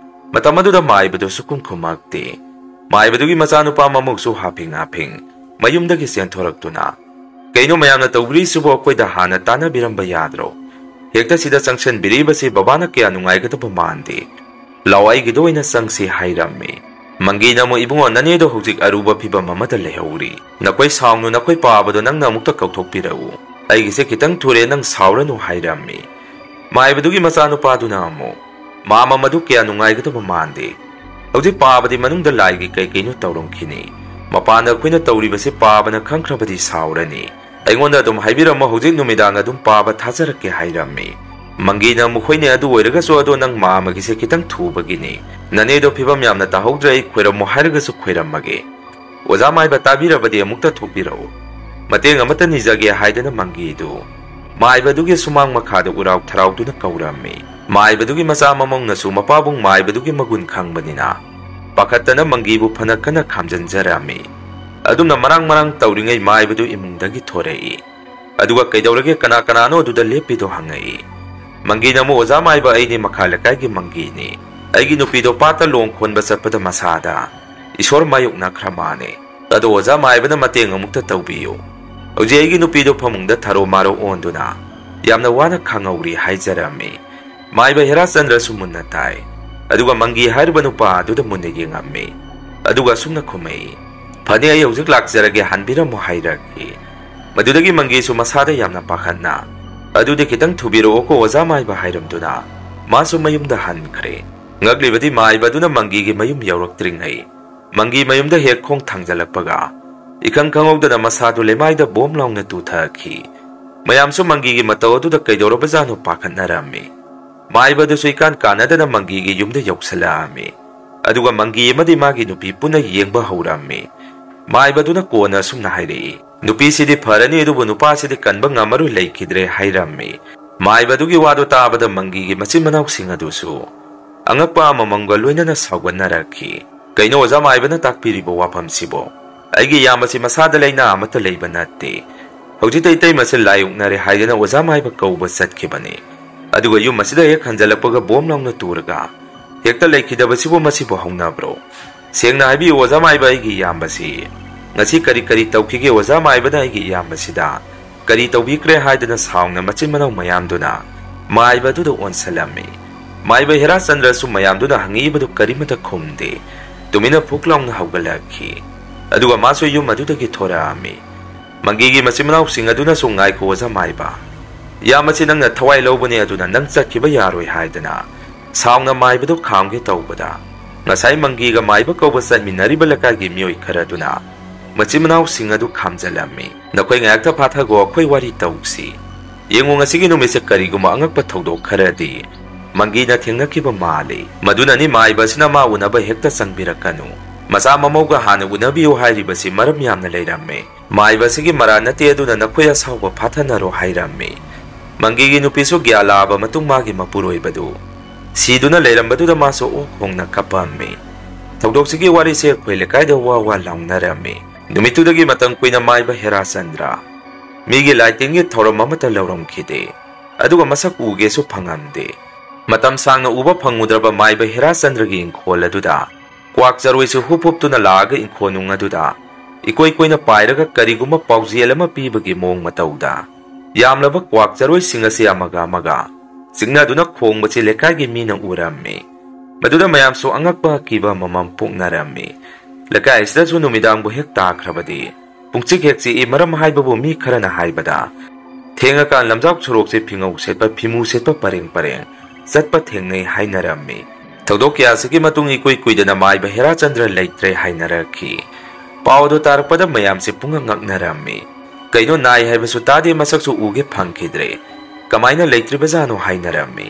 ꯃꯇꯝ ꯑꯗꯨꯗ ꯃꯥꯏꯕꯗꯨ ꯁꯨꯛꯈꯨꯝ ꯈꯨꯝꯃꯛꯇꯦ꯫ ꯃꯥꯏꯕꯗꯨꯒꯤ ꯃꯆꯥꯅꯨꯄꯥ ꯃꯃꯧꯁꯨ ꯍꯥꯐꯤꯡ ꯍꯥꯐꯤꯡ ꯃꯌꯨꯝꯗꯒꯤ ꯆꯦꯟꯊꯣꯔꯛꯇꯨꯅ, "ꯀꯩꯅꯣ ꯃꯌꯥꯝꯅ ꯇꯧꯕꯤꯔꯤꯁꯤꯕꯨ? ꯑꯩꯈꯣꯏꯗ ꯍꯥꯟꯅ ꯇꯥꯟꯅꯕꯤꯔꯝꯕ ꯌꯥꯗ꯭ꯔꯣ? ꯍꯦꯛꯇ ꯁꯤꯗ ꯆꯪꯁꯟꯕꯤꯔꯤꯕꯁꯤ ꯕꯕꯥꯅ ꯀꯌꯥ ꯅꯨꯡꯉꯥꯏꯒꯗꯕ ꯃꯥꯟꯗꯦ꯫ ꯂꯥꯛꯑꯣ, ꯑꯩꯒꯤꯗ ꯑꯣꯏꯅ ꯆꯪꯁꯤ," ꯍꯥꯏꯔꯝꯃꯤ꯫ ꯃꯪꯒꯤꯅ ꯑꯃꯨꯛ, "ꯏꯕꯨꯡꯉꯣ, ꯅꯅꯦꯗꯣ ꯍꯧꯖꯤꯛ ꯑꯔꯨꯕ ꯐꯤꯕꯝ ꯑꯃꯗ ꯂꯩꯍꯧꯔꯤ꯫ ꯅꯈꯣꯏ ꯁꯥꯎꯅꯨ, ꯅꯈꯣꯏ ꯄꯥꯕꯗꯣ ꯅꯪꯅ ꯑꯃꯨꯛꯇ ꯀꯧꯊꯣꯛꯄꯤꯔꯛꯎ꯫ ꯑꯩꯒꯤꯁꯦ ꯈꯤꯇꯪ ꯊꯨꯔꯦ, ꯅꯪ ꯁꯥꯎꯔꯅꯨ," ꯍꯥꯏꯔꯝꯃꯤ꯫ ꯃꯥꯏꯕꯗꯨꯒꯤ ꯃꯆꯥꯅꯨꯄꯥꯗꯨꯅ ꯑꯃꯨꯛ, "ꯃꯥꯃ, ꯃꯗꯨ ꯀꯌꯥ ꯅꯨꯡꯉꯥꯏꯒꯗꯕ ꯃꯥꯟꯗꯦ꯫ ꯍꯧꯖꯤꯛ ꯄꯥꯕꯗꯤ ꯃꯅꯨꯡꯗ ꯂꯥꯏꯒꯤ ꯀꯩ ꯀꯩꯅꯣ ꯇꯧꯔꯝꯈꯤꯅꯤ꯫ ꯃꯄꯥꯟꯗ ꯑꯩꯈꯣꯏꯅ ꯇꯧꯔꯤꯕꯁꯤ ꯄꯥꯕꯅ ꯈꯪꯈ꯭ꯔꯕꯗꯤ ꯁꯥꯎꯔꯅꯤ꯫ ꯑꯩꯉꯣꯟꯗ ꯑꯗꯨꯝ ꯍꯥꯏꯕꯤꯔꯝꯃꯣ, ꯍꯧꯖꯤꯛ ꯅꯨꯃꯤꯗꯥꯡ ꯑꯗꯨꯝ ꯄꯥꯕ ꯊꯥꯖꯔꯛꯀꯦ," ꯍꯥꯏꯔꯝꯃꯤ꯫ ꯃꯪꯒꯤꯅ ꯑꯃꯨꯛ, "ꯍꯣꯏꯅꯦ, ꯑꯗꯨ ꯑꯣꯏꯔꯒꯁꯨ ꯑꯗꯣ ꯅꯪ ꯃꯥꯃꯒꯤꯁꯦ ꯈꯤꯇꯪ ꯊꯨꯕꯒꯤꯅꯤ꯫ ꯅꯅꯦꯗꯣ ꯐꯤꯕꯝ ꯌꯥꯝꯅ ꯇꯥꯍꯧꯗ꯭ꯔꯦ, ꯑꯩ ꯈꯣꯏꯔꯝꯃꯣ ꯍꯥꯏꯔꯒꯁꯨ ꯈꯣꯏꯔꯝꯃꯒꯦ꯫ ꯑꯣꯖꯥ ꯃꯥꯏꯕ ꯇꯥꯕꯤꯔꯕꯗꯤ ꯑꯃꯨꯛꯇ ꯊꯣꯛꯄꯤꯔꯛꯎ꯫ ꯃꯇꯦꯡ ꯑꯃꯠꯇ ꯅꯤꯖꯒꯦ," ꯍꯥꯏꯗꯅ ꯃꯪꯒꯤꯗꯨ ꯃꯥꯏꯕꯗꯨꯒꯤ ꯁꯨꯃꯥꯡ ꯃꯈꯥꯗ ꯎꯔꯥꯎ ꯊꯔꯥꯎꯗꯨꯅ ꯀꯧꯔꯝꯃꯤ꯫ ꯃꯥꯏꯕꯗꯨꯒꯤ ꯃꯆꯥ ꯃꯃꯧꯅꯁꯨ ꯃꯄꯥꯕꯨꯡ ꯃꯥꯏꯕꯗꯨꯒꯤ ꯃꯒꯨꯟ ꯈꯪꯕꯅꯤꯅ, ꯄꯥꯈꯠꯇꯅ ꯃꯪꯒꯤꯕꯨ ꯐꯅ ꯀꯟꯅ ꯈꯥꯝꯖꯟꯖꯔꯝꯃꯤ꯫ ꯑꯗꯨꯝꯅ ꯃꯔꯥꯡ ꯃꯔꯥꯡ ꯇꯧꯔꯤꯉꯩ ꯃꯥꯏꯕꯗꯨ ꯏꯃꯨꯡꯗꯒꯤ ꯊꯣꯔꯛꯏ꯫ ꯑꯗꯨꯒ, "ꯀꯩꯗꯧꯔꯒꯦ? ꯀꯅꯥ ꯀꯅꯥꯅꯣ ꯑꯗꯨꯗ ꯂꯦꯞꯄꯤꯗꯣ?" ꯍꯪꯉꯛꯏ꯫ ꯃꯪꯒꯤꯅ ꯑꯃꯨꯛ, "ꯑꯣꯖꯥ ꯃꯥꯏꯕ, ꯑꯩꯗꯤ ꯃꯈꯥ ꯂꯩꯀꯥꯏꯒꯤ ꯃꯪꯒꯤꯅꯤ꯫ ꯑꯩꯒꯤ ꯅꯨꯄꯤꯗꯣ ꯄꯥꯠꯇ ꯂꯣꯡ ꯈꯣꯟꯕ ꯆꯠꯄꯗ ꯃꯁꯥꯗ ꯏꯁꯣꯔ ꯃꯥꯌꯣꯛꯅꯈ꯭ꯔ ꯃꯥꯅꯦ꯫ ꯑꯗꯣ ꯑꯣꯖꯥ ꯃꯥꯏꯕꯅ ꯃꯇꯦꯡ ꯑꯃꯨꯛꯇ ꯇꯧꯕꯤꯌꯨ꯫ ꯍꯧꯖꯤꯛ ꯑꯩꯒꯤ ꯅꯨꯄꯤꯗꯣ ꯐꯃꯨꯡꯗ ꯊꯔꯣ ꯃꯥꯔꯣ ꯑꯣꯟꯗꯨꯅ ꯌꯥꯝꯅ ꯋꯥꯅ ꯈꯥꯡꯍꯧꯔꯤ," ꯍꯥꯏꯖꯔꯝꯃꯤ꯫ ꯃꯥꯏꯕ ꯍꯦꯔꯥꯆꯟꯗ꯭ꯔꯁꯨ ꯃꯨꯟꯅ ꯇꯥꯏ꯫ ꯑꯗꯨꯒ ꯃꯪꯒꯤ ꯍꯥꯏꯔꯤꯕ ꯅꯨꯄꯥ ꯑꯗꯨꯗ ꯃꯨꯟꯅ ꯌꯦꯡꯉꯝꯃꯤ꯫ ꯑꯗꯨꯒ ꯑꯁꯨꯝꯅ ꯈꯨꯝꯃꯛꯏ, "ꯐꯅꯤ, ꯑꯩ ꯍꯧꯖꯤꯛ ꯂꯥꯛꯆꯔꯒꯦ, ꯍꯟꯕꯤꯔꯝꯃꯣ," ꯍꯥꯏꯔꯛꯈꯤ꯫ ꯃꯗꯨꯗꯒꯤ ꯃꯪꯒꯤꯁꯨ ꯃꯁꯥꯗ ꯌꯥꯝꯅ ꯄꯥꯈꯠꯅ, "ꯑꯗꯨꯗꯤ ꯈꯤꯇꯪ ꯊꯨꯕꯤꯔꯛꯑꯣꯀꯣ, ꯑꯣꯖꯥ ꯃꯥꯏꯕ," ꯍꯥꯏꯔꯝꯗꯨꯅ ꯃꯥꯁꯨ ꯃꯌꯨꯝꯗ ꯍꯟꯈ꯭ꯔꯦ꯫ ꯉꯛꯂꯤꯕꯗꯤ ꯃꯥꯏꯕ ꯑꯗꯨꯅ ꯃꯪꯒꯤꯒꯤ ꯃꯌꯨꯝ ꯌꯧꯔꯛꯇ꯭ꯔꯤꯉꯩ, ꯃꯪꯒꯤ ꯃꯌꯨꯝꯗ ꯍꯦꯛ ꯈꯣꯡ ꯊꯥꯡꯖꯜꯂꯛꯄꯒ, ꯏꯈꯪ ꯈꯪꯍꯧꯗꯅ ꯃꯁꯥꯗꯨ ꯂꯩꯃꯥꯏꯗ ꯕꯣꯝ ꯂꯥꯎꯅ ꯇꯨꯊꯈꯤ꯫ ꯃꯌꯥꯝꯁꯨ ꯃꯪꯒꯤꯒꯤ ꯃꯇꯧ ꯑꯗꯨꯗ ꯀꯩꯗꯧꯔꯕꯖꯥꯠꯅꯣ ꯄꯥꯈꯠꯅꯔꯝꯃꯤ꯫ ꯃꯥꯏꯕ ꯑꯗꯨꯁꯨ ꯏꯀꯥꯟ ꯀꯥꯟꯅꯗꯅ ꯃꯪꯒꯤꯒꯤ ꯌꯨꯝꯗ ꯌꯧꯁꯜꯂꯛꯑꯝꯃꯤ꯫ ꯑꯗꯨꯒ ꯃꯪꯒꯤ ꯑꯃꯗꯤ ꯃꯥꯒꯤ ꯅꯨꯄꯤ ꯄꯨꯟꯅ ꯌꯦꯡꯕ ꯍꯧꯔꯝꯃꯤ꯫ ꯃꯥꯏꯕꯗꯨꯅ ꯀꯣꯟꯅ ꯑꯁꯨꯝꯅ ꯍꯥꯏꯔꯛꯏ, "ꯅꯨꯄꯤꯁꯤꯗꯤ ꯐꯔꯅꯤ, ꯑꯗꯨꯕꯨ ꯅꯨꯄꯥꯁꯤꯗꯤ ꯀꯟꯕ ꯉꯝꯃꯔꯣꯏ, ꯂꯩꯈꯤꯗ꯭ꯔꯦ," ꯍꯥꯏꯔꯝꯃꯤ꯫ ꯃꯥꯏꯕꯗꯨꯒꯤ ꯋꯥꯗꯨ ꯇꯥꯕꯗ ꯃꯪꯒꯤꯒꯤ ꯃꯆꯤꯟ ꯃꯅꯥꯎꯁꯤꯡ ꯑꯗꯨꯁꯨ ꯑꯉꯛꯄ ꯑꯃꯃꯝꯒ ꯂꯣꯏꯅꯅ ꯁꯥꯎꯒꯠꯅꯔꯛꯈꯤ꯫ "ꯀꯩꯅꯣ ꯑꯣꯖꯥ ꯃꯥꯏꯕꯅ ꯇꯥꯛꯄꯤꯔꯤꯕ ꯋꯥꯐꯝꯁꯤꯕꯣ? ꯑꯩꯒꯤ ꯏꯌꯥꯝꯕꯁꯤ ꯃꯁꯥꯗ ꯂꯩꯅꯥ ꯑꯃꯠꯇ ꯂꯩꯕ ꯅꯠꯇꯦ꯫ ꯍꯧꯖꯤꯛꯇ ꯏꯇꯩꯃꯁꯦ ꯂꯥꯏ ꯑꯣꯛꯅꯔꯦ ꯍꯥꯏꯗꯅ ꯑꯣꯖꯥ ꯃꯥꯏꯕ ꯀꯧꯕ ꯆꯠꯈꯤꯕꯅꯤ꯫ ꯑꯗꯨꯒ ꯌꯨꯝ ꯑꯁꯤꯗ ꯍꯦꯛ ꯍꯟꯖꯜꯂꯛꯄꯒ ꯕꯣꯝ ꯂꯥꯎꯅ ꯇꯨꯔꯒ ꯍꯦꯛꯇ ꯂꯩꯈꯤꯗꯕꯁꯤꯕꯨ ꯃꯁꯤꯕꯨ ꯍꯧꯅꯕ꯭ꯔꯣ? ꯁꯦꯡꯅ ꯍꯥꯏꯕꯤꯌꯨ ꯑꯣꯖꯥ ꯃꯥꯏꯕ, ꯑꯩꯒꯤ ꯏꯌꯥꯝꯕꯁꯤ꯫ ꯉꯁꯤ ꯀꯔꯤ ꯀꯔꯤ ꯇꯧꯈꯤꯒꯦ? ꯑꯣꯖꯥ ꯃꯥꯏꯕꯅ ꯑꯩꯒꯤ ꯏꯌꯥꯝꯕꯁꯤꯗ ꯀꯔꯤ ꯇꯧꯕꯤꯈ꯭ꯔꯦ ꯍꯥꯏꯗꯅ ꯁꯥꯎꯅ ꯃꯆꯤꯟ ꯃꯅꯥꯎ ꯃꯌꯥꯝꯗꯨꯅ ꯃꯥꯏꯕꯗꯨꯗ ꯑꯣꯟꯁꯤꯜꯂꯝꯃꯤ꯫ ꯃꯥꯏꯕ ꯍꯦꯔꯥꯆꯟꯗ꯭ꯔꯁꯨ ꯃꯌꯥꯝꯗꯨꯅ ꯍꯪꯉꯛꯏꯕꯗꯨ ꯀꯔꯤꯃꯇ ꯈꯨꯝꯗꯦ꯫ ꯇꯨꯃꯤꯟꯅ ꯐꯨꯛ ꯂꯥꯎꯅ ꯍꯧꯒꯠꯂꯛꯈꯤ꯫ ꯑꯗꯨꯒ ꯃꯥꯁꯨ ꯌꯨꯝ ꯑꯗꯨꯗꯒꯤ ꯊꯣꯔꯛꯑꯝꯃꯤ꯫ ꯃꯪꯒꯤꯒꯤ ꯃꯆꯤꯟ ꯃꯅꯥꯎꯁꯤꯡ ꯑꯗꯨꯅꯁꯨ, "ꯉꯥꯏꯈꯣ ꯑꯣꯖꯥ ꯃꯥꯏꯕ, ꯏꯌꯥꯝꯕꯁꯤ ꯅꯪꯅ ꯊꯋꯥꯏ ꯂꯧꯕꯅꯦ, ꯑꯗꯨꯅ ꯅꯪ ꯆꯠꯈꯤꯕ ꯌꯥꯔꯣꯏ" ꯍꯥꯏꯗꯅ ꯁꯥꯎꯅ ꯃꯥꯏꯕꯗꯨ ꯈꯥꯝꯒꯦ ꯇꯧꯕꯗ, ꯉꯁꯥꯏ ꯃꯪꯒꯤꯒ ꯃꯥꯏꯕ ꯀꯧꯕ ꯆꯠꯃꯤꯟꯅꯔꯤꯕ ꯂꯩꯀꯥꯏꯒꯤ ꯃꯤꯑꯣꯏ ꯈꯔ ꯑꯗꯨꯅ ꯃꯆꯤꯟ ꯃꯅꯥꯎꯁꯤꯡ ꯑꯗꯨ ꯈꯥꯝꯖꯤꯜꯂꯝꯃꯤ꯫ "ꯅꯈꯣꯏ ꯉꯥꯏꯍꯥꯛꯇ ꯐꯥꯊꯈꯣ, ꯑꯩꯈꯣꯏ ꯋꯥꯔꯤ ꯇꯧꯁꯤ꯫ ꯌꯦꯡꯉꯨ, ꯉꯁꯤꯒꯤ ꯅꯨꯃꯤꯠꯁꯦ ꯀꯔꯤꯒꯨꯝꯕ ꯑꯉꯛꯄ ꯊꯧꯗꯣꯛ ꯈꯔꯗꯤ ꯃꯪꯒꯤꯅ ꯊꯦꯡꯅꯈꯤꯕ ꯃꯥꯜꯂꯤ꯫ ꯃꯗꯨꯅꯅꯤ ꯃꯥꯏꯕꯁꯤꯅ ꯃꯥ ꯎꯅꯕ ꯍꯦꯛꯇ ꯆꯪꯕꯤꯔꯛꯀꯅꯨ꯫ ꯃꯆꯥ ꯃꯃꯧꯒ ꯍꯥꯟꯅ ꯎꯅꯕꯤꯌꯨ ꯍꯥꯏꯔꯤꯕꯁꯤ ꯃꯔꯝ ꯌꯥꯝꯅ ꯂꯩꯔꯝꯃꯦ꯫ ꯃꯥꯏꯕꯁꯤꯒꯤ ꯃꯔꯥꯜ ꯅꯠꯇꯦ, ꯑꯗꯨꯅ ꯅꯈꯣꯏ ꯑꯁꯥꯎꯕ ꯐꯥꯊꯅꯔꯣ" ꯍꯥꯏꯔꯝꯃꯤ꯫ ꯃꯪꯒꯤꯒꯤ ꯅꯨꯄꯤꯁꯨ ꯒ꯭ꯌꯥꯟ ꯂꯥꯛꯑꯕ ꯃꯇꯨꯡ ꯃꯥꯒꯤ ꯃꯄꯨꯔꯣꯏꯕꯗꯨ ꯁꯤꯗꯨꯅ ꯂꯩꯔꯝꯕꯗꯨꯗ ꯃꯥꯁꯨ ꯑꯣꯛ ꯍꯣꯡꯅ ꯀꯞꯄꯝꯃꯤ꯫ ꯊꯧꯗꯣꯛꯁꯤꯒꯤ ꯋꯥꯔꯤꯁꯦ ꯑꯩꯈꯣꯏ ꯂꯩꯀꯥꯏꯗ ꯋꯥ ꯋꯥ ꯂꯥꯎꯅꯔꯝꯃꯤ꯫ ꯅꯨꯃꯤꯠꯇꯨꯗꯒꯤ ꯃꯇꯝ ꯀꯨꯏꯅ ꯃꯥꯏꯕ ꯍꯦꯔꯥꯆꯟꯗ꯭ꯔ ꯃꯤꯒꯤ ꯂꯥꯏꯇꯤꯟꯒꯤ ꯊꯧꯔꯝ ꯑꯃꯠꯇ ꯂꯧꯔꯝꯈꯤꯗꯦ꯫ ꯑꯗꯨꯒ ꯃꯁꯛ ꯎꯒꯦꯁꯨ ꯐꯪꯉꯝꯗꯦ꯫ ꯃꯇꯝ ꯁꯥꯡꯅ ꯎꯕ ꯐꯪꯉꯨꯗ꯭ꯔꯕ ꯃꯥꯏꯕ ꯍꯦꯔꯥꯆꯟꯗ꯭ꯔꯒꯤ ꯏꯪꯈꯣꯜ ꯑꯗꯨꯗ ꯀ꯭ꯋꯥꯛ ꯆꯔꯣꯏꯁꯨ ꯍꯨꯞ ꯍꯨꯞꯇꯨꯅ ꯂꯥꯛꯑꯒ ꯏꯪꯈꯣꯜꯅꯨꯡ ꯑꯗꯨꯗ ꯏꯀꯣꯏ ꯀꯣꯏꯅ ꯄꯥꯏꯔꯒ ꯀꯔꯤꯒꯨꯝꯕ ꯄꯥꯎꯖꯦꯜ ꯑꯃ ꯄꯤꯕꯒꯤ ꯃꯑꯣꯡ ꯃꯇꯧꯗ ꯌꯥꯝꯂꯕ ꯀ꯭ꯋꯥꯛ ꯆꯔꯣꯏꯁꯤꯡ ꯑꯁꯤ ꯑꯃꯒ ꯑꯃꯒ ꯆꯤꯛꯅꯗꯨꯅ ꯈꯣꯡꯕꯁꯤ ꯂꯩꯀꯥꯏꯒꯤ ꯃꯤꯅ ꯎꯔꯝꯃꯤ꯫ ꯃꯗꯨꯗ ꯃꯌꯥꯝꯁꯨ ꯑꯉꯛꯄ ꯑꯀꯤꯕ ꯑꯃꯃꯝ ꯄꯣꯛꯅꯔꯝꯃꯤ꯫ ꯂꯩꯀꯥꯏ ꯑꯁꯤꯗꯁꯨ ꯅꯨꯃꯤꯗꯥꯡꯕꯨ ꯍꯦꯛ ꯇꯥꯈ꯭ꯔꯕꯗꯤ ꯄꯨꯡꯆꯤꯛ ꯍꯦꯛ ꯆꯤꯛꯏ꯫ ꯃꯔꯝ ꯍꯥꯏꯕꯕꯨ ꯃꯤ ꯈꯔꯅ ꯍꯥꯏꯕꯗ, ꯊꯦꯡꯉꯀꯥꯟ ꯂꯝꯖꯥꯎ ꯁꯣꯔꯣꯛꯁꯦ ꯐꯤꯉꯧ ꯁꯦꯠꯄ, ꯐꯤꯃꯨ ꯁꯦꯠꯄ ꯄꯔꯦꯡ ꯄꯔꯦꯡ ꯆꯠꯄ ꯊꯦꯡꯅꯩ ꯍꯥꯏꯅꯔꯝꯃꯤ꯫ ꯊꯧꯗꯣꯛ ꯀꯌꯥꯁꯤꯒꯤ ꯃꯇꯨꯡ ꯏꯀꯨꯏ ꯀꯨꯏꯗꯅ ꯃꯥꯏꯕ ꯍꯦꯔꯥꯆꯟꯗ꯭ꯔ ꯂꯩꯇ꯭ꯔꯦ ꯍꯥꯏꯅꯔꯛꯈꯤ꯫ ꯄꯥꯎ ꯑꯗꯨ ꯇꯥꯔꯛꯄꯗ ꯃꯌꯥꯝꯁꯦ ꯄꯨꯡꯉꯛ ꯉꯛꯅꯔꯝꯃꯤ꯫ "ꯀꯩꯅꯣ, ꯅꯥꯏ ꯍꯥꯏꯕꯁꯨ ꯇꯥꯗꯦ, ꯃꯁꯛꯁꯨ ꯎꯒꯦ ꯐꯪꯈꯤꯗ꯭ꯔꯦ, ꯀꯃꯥꯏꯅ ꯂꯩꯇ꯭ꯔꯤꯕꯖꯥꯠꯅꯣ?" ꯍꯥꯏꯅꯔꯝꯃꯤ꯫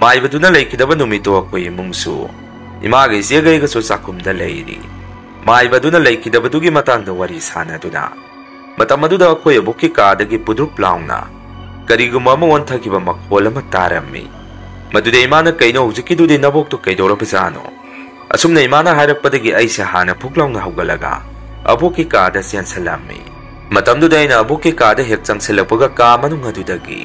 ꯃꯥꯏꯕꯗꯨꯅ ꯂꯩꯈꯤꯗꯕ ꯅꯨꯃꯤꯠꯇꯣ ꯑꯩꯈꯣꯏ ꯏꯃꯨꯡꯁꯨ, ꯏꯃꯥꯒ ꯏꯆꯦꯒ ꯑꯩꯒꯁꯨ ꯆꯥꯛꯈꯨꯝꯗ ꯂꯩꯔꯤ꯫ ꯃꯥꯏꯕꯗꯨꯅ ꯂꯩꯈꯤꯗꯕꯗꯨꯒꯤ ꯃꯇꯥꯡꯗ ꯋꯥꯔꯤ ꯁꯥꯟꯅꯗꯨꯅ, ꯃꯇꯝ ꯑꯗꯨꯗ ꯑꯩꯈꯣꯏ ꯑꯕꯣꯛꯀꯤ ꯀꯥꯗꯒꯤ ꯄꯨꯗ꯭ꯔꯨꯞ ꯂꯥꯎꯅ ꯀꯔꯤꯒꯨꯝꯕ ꯑꯃ ꯑꯣꯟꯊꯈꯤꯕ ꯃꯈꯣꯜ ꯑꯃ ꯇꯥꯔꯝꯃꯤ꯫ ꯃꯗꯨꯗ ꯏꯃꯥꯅ, "ꯀꯩꯅꯣ ꯍꯧꯖꯤꯛꯀꯤꯗꯨꯗꯤ? ꯅꯕꯣꯛꯇꯣ ꯀꯩꯗꯧꯔꯕꯖꯥꯠꯅꯣ?" ꯑꯁꯨꯝꯅ ꯏꯃꯥꯅ ꯍꯥꯏꯔꯛꯄꯗꯒꯤ ꯑꯩꯁꯦ ꯍꯥꯟꯅ ꯐꯨꯛ ꯂꯥꯎꯅ ꯍꯧꯒꯠꯂꯒ ꯑꯕꯣꯛꯀꯤ ꯀꯥꯗ ꯆꯦꯟꯁꯤꯜꯂꯝꯃꯤ꯫ ꯃꯇꯝꯗꯨꯗ ꯑꯩꯅ ꯑꯕꯣꯛꯀꯤ ꯀꯥꯗ ꯍꯦꯛ ꯆꯪꯁꯤꯜꯂꯛꯄꯒ ꯀꯥ ꯃꯅꯨꯡ ꯑꯗꯨꯗꯒꯤ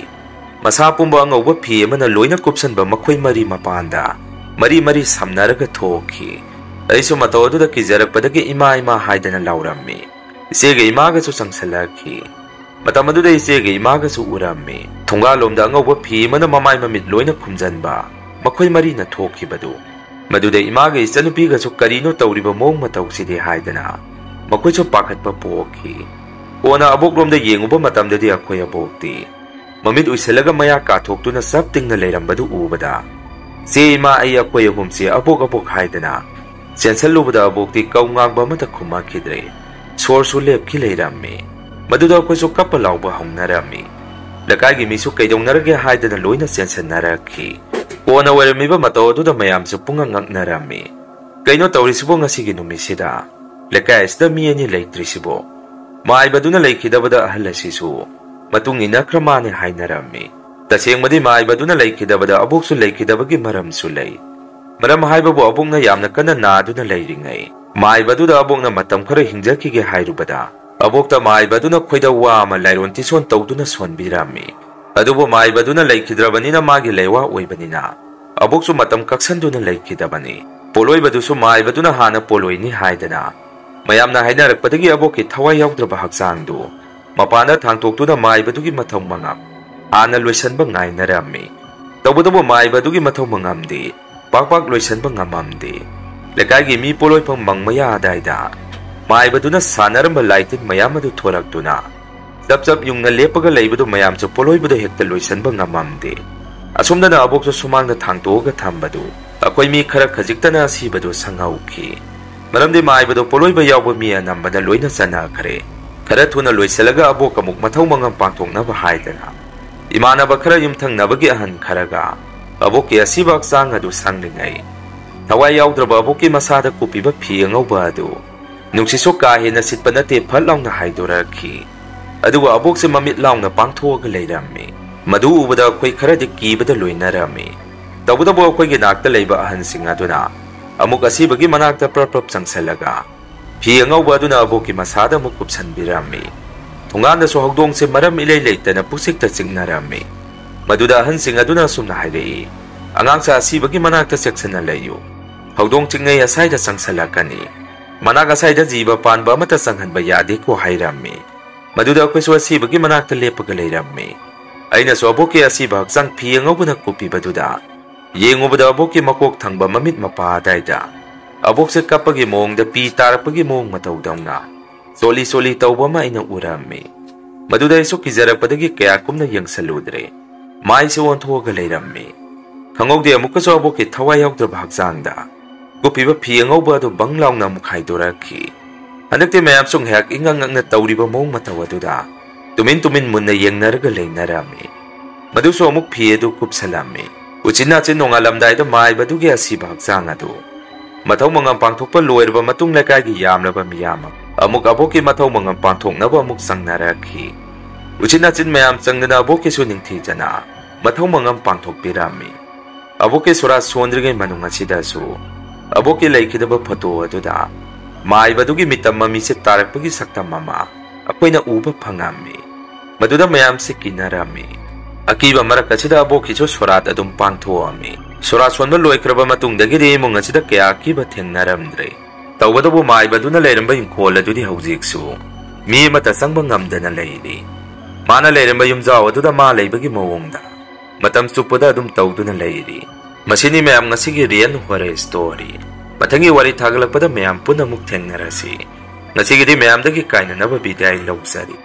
ꯃꯁꯥ ꯄꯨꯝꯕ ꯑꯉꯧꯕ ꯐꯤ ꯑꯃꯅ ꯂꯣꯏꯅ ꯀꯨꯞꯁꯟꯕ ꯃꯈꯣꯏ ꯃꯔꯤ ꯃꯄꯥꯟꯗ ꯃꯔꯤ ꯃꯔꯤ ꯁꯝꯅꯔꯒ ꯊꯣꯛꯈꯤ꯫ ꯑꯩꯁꯨ ꯃꯇꯧ ꯑꯗꯨꯗ ꯀꯤꯖꯔꯛꯄꯗꯒꯤ "ꯏꯃꯥ, ꯏꯃꯥ" ꯍꯥꯏꯗꯅ ꯂꯥꯎꯔꯝꯃꯤ꯫ ꯏꯆꯦꯒ ꯏꯃꯥꯒꯁꯨ ꯆꯪꯁꯤꯜꯂꯛꯈꯤ꯫ ꯃꯇꯝ ꯑꯗꯨꯗ ꯏꯆꯦꯒ ꯏꯃꯥꯒꯁꯨ ꯎꯔꯝꯃꯤ꯫ ꯊꯣꯡꯒꯥꯜꯂꯣꯝꯗ ꯑꯉꯧꯕ ꯐꯤ ꯑꯃꯅ ꯃꯃꯥꯏ ꯃꯃꯤꯠ ꯂꯣꯏꯅ ꯈꯨꯝꯖꯤꯟꯕ ꯃꯈꯣꯏ ꯃꯔꯤꯅ ꯊꯣꯛꯈꯤꯕꯗꯨ꯫ ꯃꯗꯨꯗ ꯏꯃꯥꯒ ꯏꯆꯟꯅꯨꯄꯤꯒꯁꯨ "ꯀꯔꯤꯅꯣ ꯇꯧꯔꯤꯕ ꯃꯑꯣꯡ ꯃꯇꯧꯁꯤꯗꯤ?" ꯍꯥꯏꯗꯅ ꯃꯈꯣꯏꯁꯨ ꯄꯥꯈꯠꯄ ꯄꯣꯛꯈꯤ꯫ ꯀꯣꯟꯅ ꯑꯕꯣꯛꯂꯣꯝꯗ ꯌꯦꯡꯉꯨꯕ ꯃꯇꯝꯗꯗꯤ ꯑꯩꯈꯣꯏ ꯑꯕꯣꯛꯇꯤ ꯃꯃꯤꯠ ꯎꯏꯁꯤꯜꯂꯒ ꯃꯌꯥ ꯀꯥꯊꯣꯛꯇꯨꯅ ꯆꯞ ꯇꯤꯡꯅ ꯂꯩꯔꯝꯕꯗꯨ ꯎꯕꯗ, "ꯆꯦ, ꯏꯃꯥ, ꯑꯩ ꯑꯩꯈꯣꯏ ꯑꯍꯨꯝꯁꯤ ꯑꯕꯣꯛ ꯑꯕꯣꯛ" ꯍꯥꯏꯗꯅ ꯆꯦꯟꯁꯜꯂꯨꯕꯗ ꯑꯕꯣꯛꯇꯤ ꯀꯧ ꯉꯥꯡꯕ ꯑꯃꯠꯇ ꯈꯨꯝꯃꯛꯈꯤꯗ꯭ꯔꯦ꯫ ꯁꯣꯔꯁꯨ ꯂꯦꯞꯈꯤ ꯂꯩꯔꯝꯃꯤ꯫ ꯃꯗꯨꯗ ꯑꯩꯈꯣꯏꯁꯨ ꯀꯞꯄ ꯂꯥꯎꯕ ꯍꯧꯅꯔꯝꯃꯤ꯫ ꯂꯩꯀꯥꯏꯒꯤ ꯃꯤꯁꯨ ꯀꯩꯗꯧꯅꯔꯒꯦ ꯍꯥꯏꯗꯅ ꯂꯣꯏꯅ ꯆꯦꯟꯁꯟꯅꯔꯛꯈꯤ꯫ ꯀꯣꯟꯅ ꯑꯣꯏꯔꯝꯃꯤꯕ ꯃꯇꯧ ꯑꯗꯨꯗ ꯃꯌꯥꯝꯁꯨ ꯄꯨꯡꯉꯛ ꯉꯛꯅꯔꯝꯃꯤ꯫ "ꯀꯩꯅꯣ ꯇꯧꯔꯤꯁꯤꯕꯨ ꯉꯁꯤꯒꯤ ꯅꯨꯃꯤꯠꯁꯤꯗ? ꯂꯩꯀꯥꯏ ꯑꯁꯤꯗ ꯃꯤ ꯑꯅꯤ ꯂꯩꯇ꯭ꯔꯤꯁꯤꯕꯨ?" ꯃꯥꯏꯕꯗꯨꯅ ꯂꯩꯈꯤꯗꯕꯗ ꯑꯍꯜ ꯑꯁꯤꯁꯨ ꯃꯇꯨꯡ ꯏꯟꯅꯈ꯭ꯔ ꯃꯥꯅꯦ ꯍꯥꯏꯅꯔꯝꯃꯤ꯫ ꯇꯁꯦꯡꯕꯗꯤ ꯃꯥꯏꯕꯗꯨꯅ ꯂꯩꯈꯤꯗꯕꯗ ꯑꯕꯣꯛꯁꯨ ꯂꯩꯈꯤꯗꯕꯒꯤ ꯃꯔꯝꯁꯨ ꯂꯩ꯫ ꯃꯔꯝ ꯍꯥꯏꯕꯕꯨ, ꯑꯕꯣꯛꯅ ꯌꯥꯝꯅ ꯀꯟꯅ ꯅꯥꯗꯨꯅ ꯂꯩꯔꯤꯉꯩ ꯃꯥꯏꯕꯗꯨꯗ ꯑꯕꯣꯛꯅ ꯃꯇꯝ ꯈꯔ ꯍꯤꯡꯖꯈꯤꯒꯦ ꯍꯥꯏꯔꯨꯕꯗ, ꯑꯕꯣꯛꯇ ꯃꯥꯏꯕꯗꯨꯅ ꯈꯣꯏꯗꯧ ꯋꯥ ꯑꯃ ꯂꯥꯏꯔꯣꯟ ꯇꯤꯁꯣꯟ ꯇꯧꯗꯨꯅ ꯁꯣꯟꯕꯤꯔꯝꯃꯤ꯫ ꯑꯗꯨꯕꯨ ꯃꯥꯏꯕꯗꯨꯅ ꯂꯩꯈꯤꯗ꯭ꯔꯕꯅꯤꯅ, ꯃꯥꯒꯤ ꯂꯩꯋꯥ ꯑꯣꯏꯕꯅꯤꯅ, ꯑꯕꯣꯛꯁꯨ ꯃꯇꯝ ꯀꯛꯁꯟꯗꯨꯅ ꯂꯩꯈꯤꯗꯕꯅꯤ꯫ ꯄꯣꯠꯂꯣꯏꯕꯗꯨꯁꯨ ꯃꯥꯏꯕꯗꯨꯅ ꯍꯥꯟꯅ ꯄꯣꯠꯂꯣꯏꯅꯤ ꯍꯥꯏꯗꯅ ꯃꯌꯥꯝꯅ ꯍꯥꯏꯅꯔꯛꯄꯗꯒꯤ, ꯑꯕꯣꯛꯀꯤ ꯊꯋꯥꯏ ꯌꯥꯎꯗ꯭ꯔꯕ ꯍꯛꯆꯥꯡꯗꯨ ꯃꯄꯥꯟꯗ ꯊꯥꯡꯇꯣꯛꯇꯨꯅ ꯃꯥꯏꯕꯗꯨꯒꯤ ꯃꯊꯧ ꯃꯉꯝ ꯍꯥꯟꯅ ꯂꯣꯏꯁꯤꯟꯕ ꯉꯥꯏꯅꯔꯝꯃꯤ꯫ ꯇꯧꯕꯇꯕꯨ ꯃꯥꯏꯕꯗꯨꯒꯤ ꯃꯊꯧ ꯃꯉꯝꯗꯤ ꯄꯥꯛ ꯄꯥꯛ ꯂꯣꯏꯁꯤꯟꯕ ꯉꯝꯃꯝꯗꯦ꯫ ꯂꯩꯀꯥꯏꯒꯤ ꯃꯤ ꯄꯣꯠꯂꯣꯏꯐꯝ ꯃꯪ ꯃꯌꯥ ꯑꯗꯥꯏꯗ ꯃꯥꯏꯕꯗꯨꯅ ꯁꯥꯟꯅꯔꯝꯕ ꯂꯥꯏꯇꯤꯟ ꯃꯌꯥꯝ ꯑꯗꯨ ꯊꯣꯔꯛꯇꯨꯅ, ꯖꯞ ꯖꯞ ꯌꯨꯡꯅ ꯂꯦꯞꯄꯒ ꯂꯩꯕꯗꯨ ꯃꯌꯥꯝꯁꯨ ꯄꯣꯠꯂꯣꯏꯕꯗ ꯍꯦꯛꯇ ꯂꯣꯏꯁꯤꯟꯕ ꯉꯝꯃꯝꯗꯦ꯫ ꯑꯁꯣꯝꯗꯅ ꯑꯕꯣꯛꯁꯨ ꯁꯨꯃꯥꯡꯗ ꯊꯥꯡꯇꯣꯛꯑꯒ ꯊꯝꯕꯗꯨ ꯑꯩꯈꯣꯏ ꯃꯤ ꯈꯔ ꯈꯖꯤꯛꯇꯅ ꯑꯁꯤꯕꯗꯨ ꯁꯪꯍꯧꯈꯤ꯫ ꯃꯔꯝꯗꯤ ꯃꯥꯏꯕꯗꯨ ꯄꯣꯠꯂꯣꯏꯕ ꯌꯥꯎꯕ ꯃꯤ ꯑꯅꯝꯕꯅ ꯂꯣꯏꯅ ꯆꯠꯅꯈ꯭ꯔꯦ꯫ ꯈꯔ ꯊꯨꯅ ꯂꯣꯏꯁꯤꯜꯂꯒ ꯑꯕꯣꯛ ꯑꯃꯨꯛ ꯃꯊꯧ ꯃꯉꯝ ꯄꯥꯡꯊꯣꯛꯅꯕ ꯍꯥꯏꯗꯅ, ꯏꯃꯥꯟꯅꯕ ꯈꯔ, ꯌꯨꯝꯊꯪꯅꯕꯒꯤ ꯑꯍꯟ ꯈꯔꯒ ꯑꯕꯣꯛꯀꯤ ꯑꯁꯤꯕ ꯍꯛꯆꯥꯡ ꯑꯗꯨ ꯁꯪꯂꯤꯉꯩ, ꯊꯋꯥꯏ ꯌꯥꯎꯗ꯭ꯔꯕ ꯑꯕꯣꯛꯀꯤ ꯃꯁꯥꯗ ꯀꯨꯞꯄꯤꯕ ꯐꯤ ꯑꯉꯧꯕ ꯑꯗꯨ ꯅꯨꯡꯁꯤꯠꯁꯨ ꯀꯥ ꯍꯦꯟꯅ ꯁꯤꯠꯄ ꯅꯠꯇꯦ, ꯐꯠ ꯂꯥꯎꯅ ꯍꯥꯏꯗꯣꯔꯛꯈꯤ꯫ ꯑꯗꯨꯒ ꯑꯕꯣꯛꯁꯦ ꯃꯃꯤꯠ ꯂꯥꯎꯅ ꯄꯥꯡꯊꯣꯛꯑꯒ ꯂꯩꯔꯝꯃꯤ꯫ ꯃꯗꯨ ꯎꯕꯗ ꯑꯩꯈꯣꯏ ꯈꯔꯗꯤ ꯀꯤꯕꯗ ꯂꯣꯏꯅꯔꯝꯃꯤ꯫ ꯇꯧꯕꯇꯕꯨ ꯑꯩꯈꯣꯏꯒꯤ ꯅꯥꯛꯇ ꯂꯩꯕ ꯑꯍꯟꯁꯤꯡ ꯑꯗꯨꯅ ꯑꯃꯨꯛ ꯑꯁꯤꯕꯒꯤ ꯃꯅꯥꯛꯇ ꯄ꯭ꯔꯞ ꯄ꯭ꯔꯞ ꯆꯪꯁꯤꯜꯂꯒ, ꯐꯤ ꯑꯉꯧꯕ ꯑꯗꯨꯅ ꯑꯕꯣꯛꯀꯤ ꯃꯁꯥꯗ ꯑꯃꯨꯛ ꯀꯨꯞꯁꯟꯕꯤꯔꯝꯃꯤ꯫ ꯊꯣꯡꯒꯥꯟꯗꯁꯨ ꯍꯧꯗꯣꯡꯁꯦ ꯃꯔꯝ ꯏꯂꯩ ꯂꯩꯇꯅ ꯄꯨꯛꯆꯤꯛꯇ ꯆꯤꯛꯅꯔꯝꯃꯤ꯫ ꯃꯗꯨꯗ ꯑꯍꯟꯁꯤꯡ ꯑꯗꯨꯅ ꯑꯁꯨꯝꯅ ꯍꯥꯏꯔꯛꯏ, "ꯑꯉꯥꯡꯁꯥ, ꯑꯁꯤꯕꯒꯤ ꯃꯅꯥꯛꯇ ꯆꯦꯛꯁꯤꯟꯅ ꯂꯩꯌꯨ꯫ ꯍꯧꯗꯣꯡ ꯆꯤꯛꯅꯩ, ꯑꯁꯥꯏꯗ ꯆꯪꯁꯜꯂꯛꯀꯅꯤ꯫ ꯃꯅꯥꯛ ꯑꯁꯥꯏꯗ ꯖꯤꯕ ꯄꯥꯟꯕ ꯑꯃꯠꯇ ꯆꯪꯍꯟꯕ ꯌꯥꯗꯦꯀꯣ" ꯍꯥꯏꯔꯝꯃꯤ꯫ ꯃꯗꯨꯗ ꯑꯩꯈꯣꯏꯁꯨ ꯑꯁꯤꯕꯒꯤ ꯃꯅꯥꯛꯇ ꯂꯦꯞꯄꯒ ꯂꯩꯔꯝꯃꯤ꯫ ꯑꯩꯅꯁꯨ ꯑꯕꯣꯛꯀꯤ ꯑꯁꯤꯕ ꯍꯛꯆꯥꯡ ꯐꯤ ꯑꯉꯧꯕꯅ ꯀꯨꯞꯄꯤꯕꯗꯨꯗ ꯌꯦꯡꯉꯨꯕꯗ, ꯑꯕꯣꯛꯀꯤ ꯃꯀꯣꯛ ꯊꯪꯕ ꯃꯃꯤꯠ ꯃꯄꯥ ꯑꯗꯥꯏꯗ ꯑꯕꯣꯛꯁꯦ ꯀꯞꯄꯒꯤ ꯃꯑꯣꯡꯗ ꯄꯤ ꯇꯥꯔꯛꯄꯒꯤ ꯃꯑꯣꯡ ꯃꯇꯧꯗꯧꯅ ꯆꯣꯠꯂꯤ ꯆꯣꯠꯂꯤ ꯇꯧꯕ ꯑꯃ ꯑꯩꯅ ꯎꯔꯝꯃꯤ꯫ ꯃꯗꯨꯗ ꯑꯩꯁꯨ ꯀꯤꯖꯔꯛꯄꯗꯒꯤ ꯀꯌꯥ ꯀꯨꯝꯅ ꯌꯦꯡꯁꯜꯂꯨꯗ꯭ꯔꯦ꯫ ꯃꯥꯏꯁꯦ ꯑꯣꯟꯊꯣꯛꯑꯒ ꯂꯩꯔꯝꯃꯤ꯫ ꯈꯪꯍꯧꯗꯦ, ꯑꯃꯨꯛꯀꯁꯨ ꯑꯕꯣꯛꯀꯤ ꯊꯋꯥꯏ ꯌꯥꯎꯗ꯭ꯔꯕ ꯍꯛꯆꯥꯡꯗ ꯀꯨꯞꯄꯤꯕ ꯐꯤ ꯑꯉꯧꯕ ꯑꯗꯨ ꯕꯪ ꯂꯥꯎꯅ ꯑꯃꯨꯛ ꯍꯥꯏꯗꯣꯔꯛꯈꯤ꯫ ꯍꯟꯗꯛꯇꯤ ꯃꯌꯥꯝꯁꯨ ꯉꯥꯏꯍꯥꯛ ꯏꯉꯛ ꯉꯛꯅ ꯇꯧꯔꯤꯕ ꯃꯑꯣꯡ ꯃꯇꯧ ꯑꯗꯨꯗ ꯇꯨꯃꯤꯟ ꯇꯨꯃꯤꯟ ꯃꯨꯟꯅ ꯌꯦꯡꯅꯔꯒ ꯂꯩꯅꯔꯝꯃꯤ꯫ ꯃꯗꯨꯁꯨ ꯑꯃꯨꯛ ꯐꯤ ꯑꯗꯨ ꯀꯨꯞꯁꯜꯂꯝꯃꯤ꯫ ꯎꯆꯤꯟ ꯅꯥꯆꯤꯟ ꯅꯣꯡꯉꯥꯜꯂꯝꯗꯥꯏꯗ ꯃꯥꯏꯕꯗꯨꯒꯤ ꯑꯁꯤꯕ ꯍꯛꯆꯥꯡ ꯑꯗꯨ ꯃꯊꯧ ꯃꯉꯝ ꯄꯥꯡꯊꯣꯛꯄ ꯂꯣꯏꯔꯕ ꯃꯇꯨꯡ, ꯂꯩꯀꯥꯏꯒꯤ ꯌꯥꯝꯂꯕ ꯃꯤꯌꯥꯝ ꯑꯃꯨꯛ ꯑꯕꯣꯛꯀꯤ ꯃꯊꯧ ꯃꯉꯝ ꯄꯥꯡꯊꯣꯛꯅꯕ ꯑꯃꯨꯛ ꯆꯪꯅꯔꯛꯈꯤ꯫ ꯎꯆꯤꯟ ꯅꯥꯆꯤꯟ ꯃꯌꯥꯝ ꯆꯪꯗꯅ ꯑꯕꯣꯛꯀꯤꯁꯨ ꯅꯤꯡꯊꯤꯖꯅ ꯃꯊꯧ ꯃꯉꯝ ꯄꯥꯡꯊꯣꯛꯄꯤꯔꯝꯃꯤ꯫ ꯑꯕꯣꯛꯀꯤ ꯁꯣꯔꯥꯠ ꯁꯣꯟꯗ꯭ꯔꯤꯉꯩ ꯃꯅꯨꯡ ꯑꯁꯤꯗꯁꯨ ꯑꯕꯣꯛꯀꯤ ꯂꯩꯈꯤꯗꯕ ꯐꯣꯇꯣ ꯑꯗꯨꯗ ꯃꯥꯏꯕꯗꯨꯒꯤ ꯃꯤꯇꯝ ꯃꯃꯤꯁꯦ ꯇꯥꯔꯛꯄꯒꯤ ꯁꯛꯇꯝ ꯑꯃ ꯑꯩꯈꯣꯏꯅ ꯎꯕ ꯐꯪꯉꯝꯃꯤ꯫ ꯃꯗꯨꯗ ꯃꯌꯥꯝꯁꯤ ꯀꯤꯅꯔꯝꯃꯤ꯫ ꯑꯀꯤꯕ ꯃꯔꯛ ꯑꯁꯤꯗ ꯑꯕꯣꯛꯀꯤꯁꯨ ꯁꯣꯔꯥꯠ ꯑꯗꯨꯝ ꯄꯥꯡꯊꯣꯛꯑꯝꯃꯤ꯫ ꯁꯣꯔꯥꯠ ꯁꯣꯟꯕ ꯂꯣꯏꯈ꯭ꯔꯕ ꯃꯇꯨꯡꯗꯒꯤꯗꯤ ꯏꯃꯨꯡ ꯑꯁꯤꯗ ꯀꯌꯥ ꯑꯀꯤꯕ ꯊꯦꯡꯅꯔꯝꯗ꯭ꯔꯦ꯫ ꯇꯧꯕꯇꯕꯨ ꯃꯥꯏꯕꯗꯨꯅ ꯂꯩꯔꯝꯕ ꯏꯪꯈꯣꯜ ꯑꯗꯨꯗꯤ ꯍꯧꯖꯤꯛꯁꯨ ꯃꯤ ꯑꯃꯠꯇ ꯆꯪꯕ ꯉꯝꯗꯅ ꯂꯩꯔꯤ꯫ ꯃꯥꯅ ꯂꯩꯔꯝꯕ ꯌꯨꯝꯖꯥꯎ ꯑꯗꯨꯗ ꯃꯥ ꯂꯩꯕꯒꯤ ꯃꯑꯣꯡꯗ ꯃꯇꯝ ꯆꯨꯞꯄꯗ ꯑꯗꯨꯝ ꯇꯧꯗꯨꯅ ꯂꯩꯔꯤ꯫ ꯃꯁꯤꯅꯤ ꯃꯌꯥꯝ ꯉꯁꯤꯒꯤ Real Horror Story꯫ ꯃꯊꯪꯒꯤ ꯋꯥꯔꯤ ꯊꯥꯒꯠꯂꯛꯄꯗ ꯃꯌꯥꯝ ꯄꯨꯟꯅ ꯑꯃꯨꯛ ꯊꯦꯡꯅꯔꯁꯤ꯫ ꯉꯁꯤꯒꯤꯗꯤ ꯃꯌꯥꯝꯗꯒꯤ ꯀꯥꯏꯅꯅꯕ ꯕꯤꯗꯥꯏ ꯂꯧꯖꯔꯤ꯫